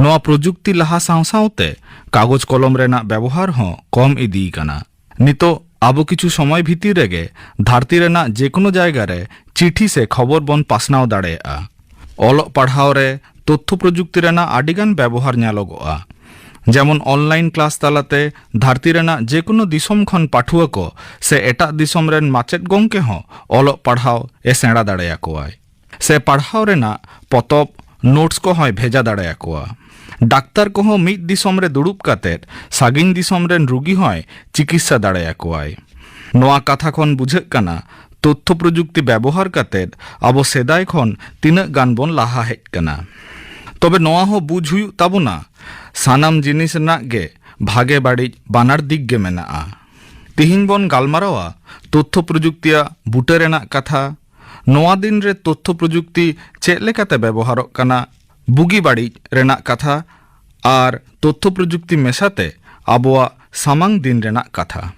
ᱱᱚᱣᱟ ᱯᱨᱚᱡᱩᱠᱛᱤ ᱞᱟᱦᱟ ᱥᱟᱶ ᱥᱟᱶᱛᱮ ᱠᱟᱜᱚᱡᱽ ᱠᱚᱞᱚᱢ ᱨᱮᱱᱟᱜ ᱵᱮᱵᱚᱦᱟᱨ ᱦᱚᱸ ᱠᱚᱢ ᱤᱫᱤᱭ ᱠᱟᱱᱟ᱾ ᱱᱤᱛᱚᱜ ᱟᱵᱚ ᱠᱤᱪᱷᱩ ᱥᱚᱢᱚᱭ ᱵᱷᱤᱛᱤᱨ ᱨᱮᱜᱮ ᱫᱷᱟᱹᱨᱛᱤ ᱨᱮᱱᱟᱜ ᱡᱮᱠᱳᱱᱳ ᱡᱟᱭᱜᱟ ᱨᱮ ᱪᱤᱴᱷᱤ ᱥᱮ ᱠᱷᱚᱵᱚᱨ ᱵᱚᱱ ᱯᱟᱥᱱᱟᱣ ᱫᱟᱲᱮᱭᱟᱜᱼᱟ᱾ ᱚᱞᱚᱜ ᱯᱟᱲᱦᱟᱣ ᱨᱮ ᱛᱚᱛᱛᱷᱚ ᱯᱨᱚᱡᱩᱠᱛᱤ ᱨᱮᱱᱟᱜ ᱟᱹᱰᱤᱜᱟᱱ ᱵᱮᱵᱚᱦᱟᱨ ᱧᱮᱞᱚᱜᱚᱜᱼᱟ᱾ ᱡᱮᱢᱚᱱ online class ᱛᱟᱞᱟᱛᱮ ᱫᱷᱟᱹᱨᱛᱤ ᱨᱮᱱᱟᱜ ᱡᱮᱠᱳᱱᱳ ᱫᱤᱥᱚᱢ ᱠᱷᱚᱱ ᱯᱟᱹᱴᱷᱩᱣᱟᱹ ᱠᱚ ᱥᱮ ᱮᱴᱟᱜ ᱫᱤᱥᱚᱢ ᱨᱮᱱ ᱢᱟᱪᱮᱫ ᱜᱚᱢᱠᱮ ᱦᱚᱸ ᱚᱞᱚᱜ ᱯᱟᱲᱦᱟᱣ ᱮ ᱥᱮᱬᱟ ᱫᱟᱲᱮᱭᱟᱠᱚᱣᱟᱭ᱾ ᱥᱮ ᱯᱟᱲᱦᱟᱣ ᱨᱮᱱᱟᱜ ᱯᱚᱛᱚᱵ, notes ᱠᱚᱦᱚᱸᱭ ᱵᱷᱮᱡᱟ ᱫᱟᱲᱮᱭᱟᱠᱚᱣᱟ᱾ ᱰᱟᱠᱛᱟᱨ ᱠᱚᱦᱚᱸ ᱢᱤᱫ ᱫᱤᱥᱚᱢ ᱨᱮ ᱫᱩᱲᱩᱵ ᱠᱟᱛᱮᱫ ᱥᱟᱺᱜᱤᱧ ᱫᱤᱥᱚᱢ ᱨᱮᱱ ᱨᱩᱜᱤ ᱦᱚᱸᱭ ᱪᱤᱠᱤᱛᱥᱟ ᱫᱟᱲᱮᱭᱟᱠᱚᱣᱟᱭ᱾ ᱱᱚᱣᱟ ᱠᱟᱛᱷᱟ ᱠᱷᱚᱱ ᱵᱩᱡᱷᱟᱹᱜ ᱠᱟᱱᱟ, ᱛᱚᱛᱛᱷᱚ ᱯᱨᱚᱡᱩᱠᱛᱤ ᱵᱮᱵᱚᱦᱟᱨ ᱠᱟᱛᱮᱫ ᱟᱵᱚ ᱥᱮᱫᱟᱭ ᱠᱷᱚᱱ ᱛᱤᱱᱟᱹᱜ ᱜᱟᱱ ᱵᱚᱱ ᱞᱟᱦᱟ ᱦᱮᱡ ᱠᱟᱱᱟ᱾ ᱛᱚᱵᱮ ᱱᱚᱣᱟ ᱦᱚᱸ ᱵᱩᱡᱽ ᱦᱩᱭᱩᱜ ᱛᱟᱵᱚᱱᱟ, ᱥᱟᱱᱟᱢ ᱡᱤᱱᱤᱥ ᱨᱮᱱᱟᱜ ᱜᱮ ᱵᱷᱟᱜᱮ ᱵᱟᱹᱲᱤᱡ ᱵᱟᱱᱟᱨ ᱫᱤᱠ ᱜᱮ ᱢᱮᱱᱟᱜᱼᱟ᱾ ᱛᱤᱦᱤᱧ ᱵᱚᱱ ᱜᱟᱞᱢᱟᱨᱟᱣᱟ ᱛᱚᱛᱛᱷᱚ ᱯᱨᱚᱡᱩᱠᱛᱤᱭᱟᱜ ᱵᱩᱴᱟᱹ ᱨᱮᱱᱟᱜ ᱠᱟᱛᱷᱟ, ᱱᱚᱣᱟ ᱫᱤᱱ ᱨᱮ ᱛᱚᱛᱛᱷᱚ ᱯᱨᱚᱡᱩᱠᱛᱤ ᱪᱮᱫ ᱞᱮᱠᱟᱛᱮ ᱵᱮᱵᱚᱦᱟᱨᱚᱜ ᱠᱟᱱᱟ, ᱵᱩᱜᱤ ᱵᱟᱹᱲᱤᱡ ᱨᱮᱱᱟᱜ ᱠᱟᱛᱷᱟ, ᱟᱨ ᱛᱚᱛᱛᱷᱚ ᱯᱨᱚᱡᱩᱠᱛᱤ ᱢᱮᱥᱟᱛᱮ ᱟᱵᱚᱣᱟᱜ ᱥᱟᱢᱟᱝ ᱫᱤᱱ ᱨᱮᱱᱟᱜ ᱠᱟᱛᱷᱟ᱾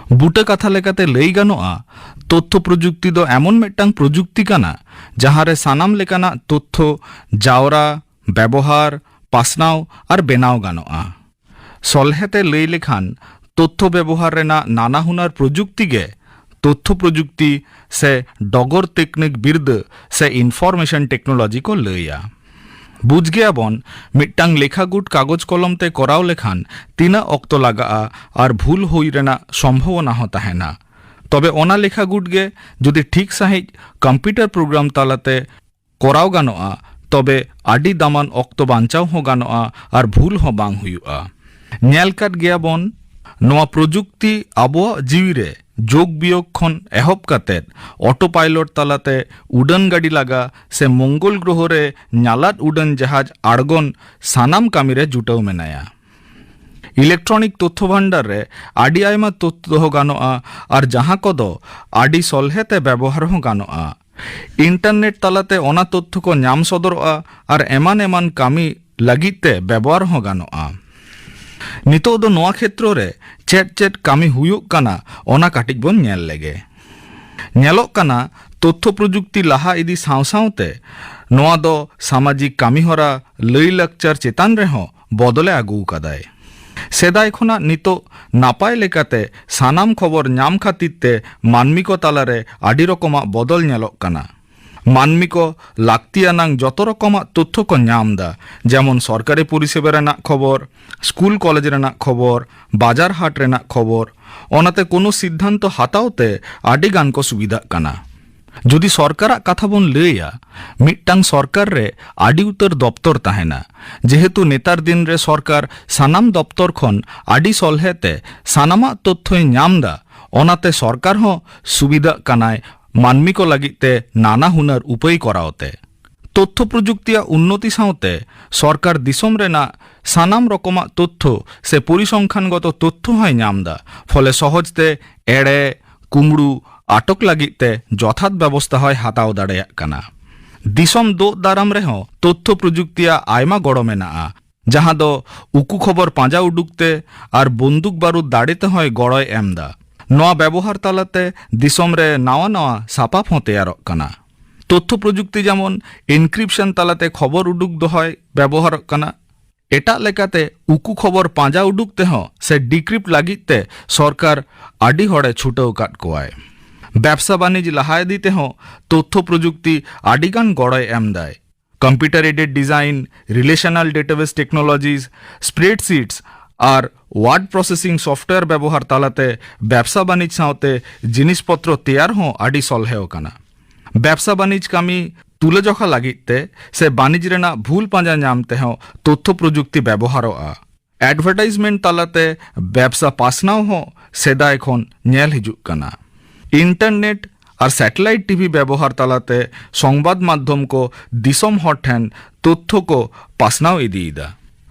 ᱵᱩᱴᱟᱹ ᱠᱟᱛᱷᱟ ᱞᱮᱠᱟᱛᱮ ᱞᱟᱹᱭ ᱜᱟᱱᱚᱜᱼᱟ, ᱛᱚᱛᱛᱷᱚ ᱯᱨᱚᱡᱩᱠᱛᱤ ᱫᱚ ᱮᱢᱚᱱ ᱢᱤᱫᱴᱟᱝ ᱯᱨᱚᱡᱩᱠᱛᱤ ᱠᱟᱱᱟ, ᱡᱟᱦᱟᱸ ᱨᱮ ᱥᱟᱱᱟᱢ ᱞᱮᱠᱟᱱᱟᱜ ᱛᱚᱛᱛᱷᱚ ᱡᱟᱣᱨᱟ, ᱵᱮᱵᱚᱦᱟᱨ, ᱯᱟᱥᱱᱟᱣ ᱟᱨ ᱵᱮᱱᱟᱣ ᱜᱟᱱᱚᱜᱼᱟ᱾ ᱥᱚᱞᱦᱮ ᱛᱮ ᱞᱟᱹᱭ ᱞᱮᱠᱷᱟᱱ, ᱛᱚᱛᱛᱷᱚ ᱵᱮᱵᱚᱦᱟᱨ ᱨᱮᱱᱟᱜ ᱱᱟᱱᱟ ᱦᱩᱱᱟᱹᱨ ᱯᱨᱚᱡᱩᱠᱛᱤ ᱜᱮ ᱛᱚᱛᱛᱷᱚ ᱯᱨᱚᱡᱩᱠᱛᱤ ᱥᱮ ᱰᱚᱜᱚᱨ ᱛᱟᱹᱠᱱᱤᱠ ᱵᱤᱨᱫᱟᱹ ᱥᱮ information technology ᱠᱚ ᱞᱟᱹᱭᱟ᱾ ᱵᱩᱡᱽ ᱜᱮᱭᱟᱵᱚᱱ, ᱢᱤᱫᱴᱟᱝ ᱞᱮᱠᱷᱟ ᱜᱩᱴ ᱠᱟᱜᱚᱡᱽ ᱠᱚᱞᱚᱢ ᱛᱮ ᱠᱚᱨᱟᱣ ᱞᱮᱠᱷᱟᱱ ᱛᱤᱱᱟᱹᱜ ᱚᱠᱛᱚ ᱞᱟᱜᱟᱜᱼᱟ ᱟᱨ ᱵᱷᱩᱞ ᱦᱩᱭ ᱨᱮᱱᱟᱜ ᱥᱚᱢᱵᱷᱚᱵᱚᱱᱟ ᱦᱚᱸ ᱛᱟᱦᱮᱱᱟ᱾ ᱛᱚᱵᱮ ᱚᱱᱟ ᱞᱮᱠᱷᱟ ᱜᱩᱴ ᱜᱮ ᱡᱩᱫᱤ ᱴᱷᱤᱠ ᱥᱟᱺᱦᱤᱡ computer program ᱛᱟᱞᱟᱛᱮ ᱠᱚᱨᱟᱣ ᱜᱟᱱᱚᱜᱼᱟ, ᱛᱚᱵᱮ ᱟᱹᱰᱤ ᱫᱟᱢᱟᱱ ᱚᱠᱛᱚ ᱵᱟᱧᱪᱟᱣ ᱦᱚᱸ ᱜᱟᱱᱚᱜᱼᱟ ᱟᱨ ᱵᱷᱩᱞ ᱦᱚᱸ ᱵᱟᱝ ᱦᱩᱭᱩᱜᱼᱟ᱾ ᱧᱮᱞ ᱠᱟᱫ ᱜᱮᱭᱟᱵᱚᱱ, ᱱᱚᱣᱟ ᱯᱨᱚᱡᱩᱠᱛᱤ ᱟᱵᱚᱣᱟᱜ ᱡᱤᱣᱤ ᱨᱮ ᱡᱳᱜᱽ ᱵᱤᱭᱳᱜᱽ ᱠᱷᱚᱱ ᱮᱦᱚᱵ ᱠᱟᱛᱮᱫ autopilot ᱛᱟᱞᱟᱛᱮ ᱩᱰᱟᱹᱱ ᱜᱟᱹᱰᱤ ᱞᱟᱜᱟ ᱥᱮ ᱢᱚᱝᱜᱚᱞ ᱜᱨᱚᱦᱚ ᱨᱮ ᱧᱟᱞᱟᱫ ᱩᱰᱟᱹᱱ ᱡᱟᱦᱟᱡᱽ ᱟᱬᱜᱚᱱ ᱥᱟᱱᱟᱢ ᱠᱟᱹᱢᱤ ᱨᱮ ᱡᱩᱴᱟᱹᱣ ᱢᱮᱱᱟᱭᱟ᱾ Electronic ᱛᱚᱛᱛᱷᱚ ᱵᱷᱟᱱᱰᱟᱨ ᱨᱮ ᱟᱹᱰᱤ ᱟᱭᱢᱟ ᱛᱚᱛᱛᱷᱚ ᱫᱚᱦᱚ ᱜᱟᱱᱚᱜᱼᱟ ᱟᱨ ᱡᱟᱦᱟᱸ ᱠᱚᱫᱚ ᱟᱹᱰᱤ ᱥᱚᱞᱦᱮ ᱛᱮ ᱵᱮᱵᱚᱦᱟᱨ ᱦᱚᱸ ᱜᱟᱱᱚᱜᱼᱟ᱾ Internet ᱛᱟᱞᱟᱛᱮ ᱚᱱᱟ ᱛᱚᱛᱛᱷᱚ ᱠᱚ ᱧᱟᱢ ᱥᱚᱫᱚᱨᱚᱜᱼᱟ ᱟᱨ ᱮᱢᱟᱱ ᱮᱢᱟᱱ ᱠᱟᱹᱢᱤ ᱞᱟᱹᱜᱤᱫ ᱛᱮ ᱵᱮᱵᱚᱦᱟᱨ ᱦᱚᱸ ᱜᱟᱱᱚᱜᱼᱟ᱾ ᱱᱤᱛᱚᱜ ᱫᱚ ᱱᱚᱣᱟ ᱠᱷᱮᱛᱨᱚ ᱨᱮ ᱪᱮᱫ ᱪᱮᱫ ᱠᱟᱹᱢᱤ ᱦᱩᱭᱩᱜ ᱠᱟᱱᱟ, ᱚᱱᱟ ᱠᱟᱹᱴᱤᱡ ᱵᱚᱱ ᱧᱮᱞ ᱞᱮᱜᱮ᱾ ᱧᱮᱞᱚᱜ ᱠᱟᱱᱟ, ᱛᱚᱛᱛᱷᱚ ᱯᱨᱚᱡᱩᱠᱛᱤ ᱞᱟᱦᱟ ᱤᱫᱤ ᱥᱟᱶ ᱥᱟᱶᱛᱮ ᱱᱚᱣᱟ ᱫᱚ ᱥᱟᱢᱟᱡᱤᱠ ᱠᱟᱹᱢᱤᱦᱚᱨᱟ, ᱞᱟᱹᱭ ᱞᱟᱠᱪᱟᱨ ᱪᱮᱛᱟᱱ ᱨᱮᱦᱚᱸ ᱵᱚᱫᱚᱞᱮ ᱟᱹᱜᱩ ᱟᱠᱟᱫᱟᱭ᱾ ᱥᱮᱫᱟᱭ ᱠᱷᱚᱱᱟᱜ ᱱᱤᱛᱚᱜ ᱱᱟᱯᱟᱭ ᱞᱮᱠᱟᱛᱮ ᱥᱟᱱᱟᱢ ᱠᱷᱚᱵᱚᱨ ᱧᱟᱢ ᱠᱷᱟᱹᱛᱤᱨ ᱛᱮ ᱢᱟᱹᱱᱢᱤ ᱠᱚ ᱛᱟᱞᱟᱨᱮ ᱟᱹᱰᱤ ᱨᱚᱠᱚᱢᱟᱜ ᱵᱚᱫᱚᱞ ᱧᱮᱞᱚᱜ ᱠᱟᱱᱟ᱾ ᱢᱟᱹᱱᱢᱤ ᱠᱚ ᱞᱟᱹᱠᱛᱤᱭᱟᱱᱟᱝ ᱡᱚᱛᱚ ᱨᱚᱠᱚᱢᱟᱜ ᱛᱚᱛᱛᱷᱚ ᱠᱚ ᱧᱟᱢ ᱮᱫᱟ, ᱡᱮᱢᱚᱱ ᱥᱚᱨᱠᱟᱨᱤ ᱯᱚᱨᱤᱥᱮᱵᱟ ᱨᱮᱱᱟᱜ ᱠᱷᱚᱵᱚᱨ, ᱥᱠᱩᱞ ᱠᱚᱞᱮᱡᱽ ᱨᱮᱱᱟᱜ ᱠᱷᱚᱵᱚᱨ, ᱵᱟᱡᱟᱨ ᱦᱟᱴ ᱨᱮᱱᱟᱜ ᱠᱷᱚᱵᱚᱨ᱾ ᱚᱱᱟᱛᱮ ᱠᱳᱱᱳ ᱥᱤᱫᱽᱫᱷᱟᱱᱛᱚ ᱦᱟᱛᱟᱣ ᱛᱮ ᱟᱹᱰᱤ ᱜᱟᱱ ᱠᱚ ᱥᱩᱵᱤᱫᱷᱟᱜ ᱠᱟᱱᱟ᱾ ᱡᱩᱫᱤ ᱥᱚᱨᱠᱟᱨᱟᱜ ᱠᱟᱛᱷᱟ ᱵᱚᱱ ᱞᱟᱹᱭᱟ, ᱢᱤᱫᱴᱟᱝ ᱥᱚᱨᱠᱟᱨ ᱨᱮ ᱟᱹᱰᱤ ᱩᱛᱟᱹᱨ ᱫᱚᱯᱛᱚᱨ ᱛᱟᱦᱮᱱᱟ᱾ ᱡᱮᱦᱮᱛᱩ ᱱᱮᱛᱟᱨ ᱫᱤᱱ ᱨᱮ ᱥᱚᱨᱠᱟᱨ ᱥᱟᱱᱟᱢ ᱫᱚᱯᱛᱚᱨ ᱠᱷᱚᱱ ᱟᱹᱰᱤ ᱥᱚᱞᱦᱮ ᱛᱮ ᱥᱟᱱᱟᱢᱟᱜ ᱛᱚᱛᱛᱷᱚᱭ ᱧᱟᱢ ᱮᱫᱟ, ᱚᱱᱟᱛᱮ ᱥᱚᱨᱠᱟᱨ ᱦᱚᱸ ᱥᱩᱵᱤᱫᱷᱟᱜ ᱠᱟᱱᱟᱭ ᱢᱟᱹᱱᱢᱤ ᱠᱚ ᱞᱟᱹᱜᱤᱫ ᱛᱮ ᱱᱟᱱᱟ ᱦᱩᱱᱟᱹᱨ ᱩᱯᱟᱹᱭ ᱠᱚᱨᱟᱣ ᱛᱮ᱾ ᱛᱚᱛᱛᱷᱚ ᱯᱨᱚᱡᱩᱠᱛᱤᱭᱟᱜ ᱩᱱᱱᱚᱛᱤ ᱥᱟᱶᱛᱮ ᱥᱚᱨᱠᱟᱨ ᱫᱤᱥᱚᱢ ᱨᱮᱱᱟᱜ ᱥᱟᱱᱟᱢ ᱨᱚᱠᱚᱢᱟᱜ ᱛᱚᱛᱛᱷᱚ ᱥᱮ ᱯᱚᱨᱤᱥᱚᱝᱠᱷᱟᱱᱜᱚᱛᱚ ᱛᱚᱛᱛᱷᱚ ᱦᱚᱸᱭ ᱧᱟᱢ ᱮᱫᱟ᱾ ᱯᱷᱚᱞᱮ ᱥᱚᱦᱚᱡ ᱛᱮ ᱮᱲᱮ, ᱠᱩᱢᱲᱩ ᱟᱴᱚᱠ ᱞᱟᱹᱜᱤᱫ ᱛᱮ ᱡᱚᱛᱷᱟᱛ ᱵᱮᱵᱚᱥᱛᱷᱟ ᱦᱚᱸᱭ ᱦᱟᱛᱟᱣ ᱫᱟᱲᱮᱭᱟᱜ ᱠᱟᱱᱟ᱾ ᱫᱤᱥᱚᱢ ᱫᱳᱜ ᱫᱟᱨᱟᱢ ᱨᱮᱦᱚᱸ ᱛᱚᱛᱛᱷᱚ ᱯᱨᱚᱡᱩᱠᱛᱤᱭᱟᱜ ᱟᱭᱢᱟ ᱜᱚᱲᱚ ᱢᱮᱱᱟᱜᱼᱟ, ᱡᱟᱦᱟᱸ ᱫᱚ ᱩᱠᱩ ᱠᱷᱚᱵᱚᱨ ᱯᱟᱸᱡᱟ ᱩᱰᱩᱠ ᱛᱮ ᱟᱨ ᱵᱚᱱᱫᱩᱠ ᱵᱟᱹᱨᱩᱫ ᱫᱟᱲᱮ ᱛᱮᱦᱚᱸᱭ ᱜᱚᱲᱚᱭ ᱮᱢ ᱮᱫᱟ᱾ ᱱᱚᱣᱟ ᱵᱮᱵᱚᱦᱟᱨ ᱛᱟᱞᱟᱛᱮ ᱫᱤᱥᱚᱢ ᱨᱮ ᱱᱟᱣᱟ ᱱᱟᱣᱟ ᱥᱟᱯᱟᱵ ᱦᱚᱸ ᱛᱮᱭᱟᱨᱚᱜ ᱠᱟᱱᱟ᱾ ᱛᱚᱛᱛᱷᱚ ᱯᱨᱚᱡᱩᱠᱛᱤ ᱡᱮᱢᱚᱱ ᱮᱱᱠᱨᱤᱯᱥᱚᱱ ᱛᱟᱞᱟᱛᱮ ᱠᱷᱚᱵᱚᱨ ᱩᱰᱩᱠ ᱫᱚᱦᱚᱭ ᱵᱮᱵᱚᱦᱟᱨᱚᱜ ᱠᱟᱱᱟ, ᱮᱴᱟᱜ ᱞᱮᱠᱟᱛᱮ ᱩᱠᱩ ᱠᱷᱚᱵᱚᱨ ᱯᱟᱸᱡᱟ ᱩᱰᱩᱠ ᱛᱮᱦᱚᱸ ᱥᱮ ᱰᱤᱠᱨᱤᱯᱴ ᱞᱟᱹᱜᱤᱫ ᱛᱮ ᱥᱚᱨᱠᱟᱨ ᱟᱹᱰᱤ ᱦᱚᱲᱮ ᱪᱷᱩᱴᱟᱹᱣ ᱟᱠᱟᱫ ᱠᱚᱣᱟᱭ᱾ ᱵᱮᱵᱥᱟ ᱵᱟᱹᱱᱤᱡᱽ ᱞᱟᱦᱟ ᱤᱫᱤ ᱛᱮᱦᱚᱸ ᱛᱚᱛᱛᱷᱚ ᱯᱨᱚᱡᱩᱠᱛᱤ ᱟᱹᱰᱤᱜᱟᱱ ᱜᱚᱲᱚᱭ ᱮᱢ ᱫᱟᱭ᱾ Computer aided design, ᱨᱤᱞᱮᱥᱚᱱᱟᱞ database technologies, ᱥᱯᱨᱮᱰᱥᱤᱴᱥ ᱟᱨ ᱣᱟᱨᱰ ᱯᱨᱚᱥᱮᱥᱤᱝ ᱥᱚᱯᱷᱴᱣᱮᱭᱟᱨ ᱵᱮᱵᱚᱦᱟᱨ ᱛᱟᱞᱟᱛᱮ ᱵᱮᱵᱥᱟ ᱵᱟᱹᱱᱤᱡᱽ ᱥᱟᱶᱛᱮ ᱡᱤᱱᱤᱥ ᱯᱚᱛᱨᱚ ᱛᱮᱭᱟᱨ ᱦᱚᱸ ᱟᱹᱰᱤ ᱥᱚᱞᱦᱮ ᱟᱠᱟᱱᱟ᱾ ᱵᱮᱵᱥᱟ ᱵᱟᱹᱱᱤᱡᱽ ᱠᱟᱹᱢᱤ ᱛᱩᱞᱟᱹᱡᱚᱠᱷᱟ ᱞᱟᱹᱜᱤᱫ ᱛᱮ ᱥᱮ ᱵᱟᱹᱱᱤᱡᱽ ᱨᱮᱱᱟᱜ ᱵᱷᱩᱞ ᱯᱟᱸᱡᱟ ᱧᱟᱢ ᱛᱮᱦᱚᱸ ᱛᱚᱛᱛᱷᱚ ᱯᱨᱚᱡᱩᱠᱛᱤ ᱵᱮᱵᱚᱦᱟᱨᱚᱜᱼᱟ᱾ ᱮᱰᱵᱷᱟᱨᱴᱟᱭᱤᱡᱽᱢᱮᱱᱴ ᱛᱟᱞᱟᱛᱮ ᱵᱮᱵᱥᱟ ᱯᱟᱥᱱᱟᱣ ᱦᱚᱸ ᱥᱮᱫᱟᱭ ᱠᱷᱚᱱ ᱧᱮᱞ ᱦᱤᱡᱩᱜ ᱠᱟᱱᱟ᱾ ᱤᱱᱴᱟᱨᱱᱮᱴ ᱟᱨ ᱥᱮᱴᱮᱞᱟᱭᱤᱴ ᱴᱤᱵᱷᱤ ᱵᱮᱵᱚᱦᱟᱨ ᱛᱟᱞᱟᱛᱮ ᱥᱚᱝᱵᱟᱫ ᱢᱟᱫᱽᱫᱷᱚᱢ ᱠᱚ ᱫᱤᱥᱚᱢ ᱦᱚᱲ ᱴᱷᱮᱱ ᱛᱚᱛᱛᱷᱚ ᱠᱚ ᱯᱟᱥᱱᱟᱣ ᱤᱫᱤᱭᱮᱫᱟ᱾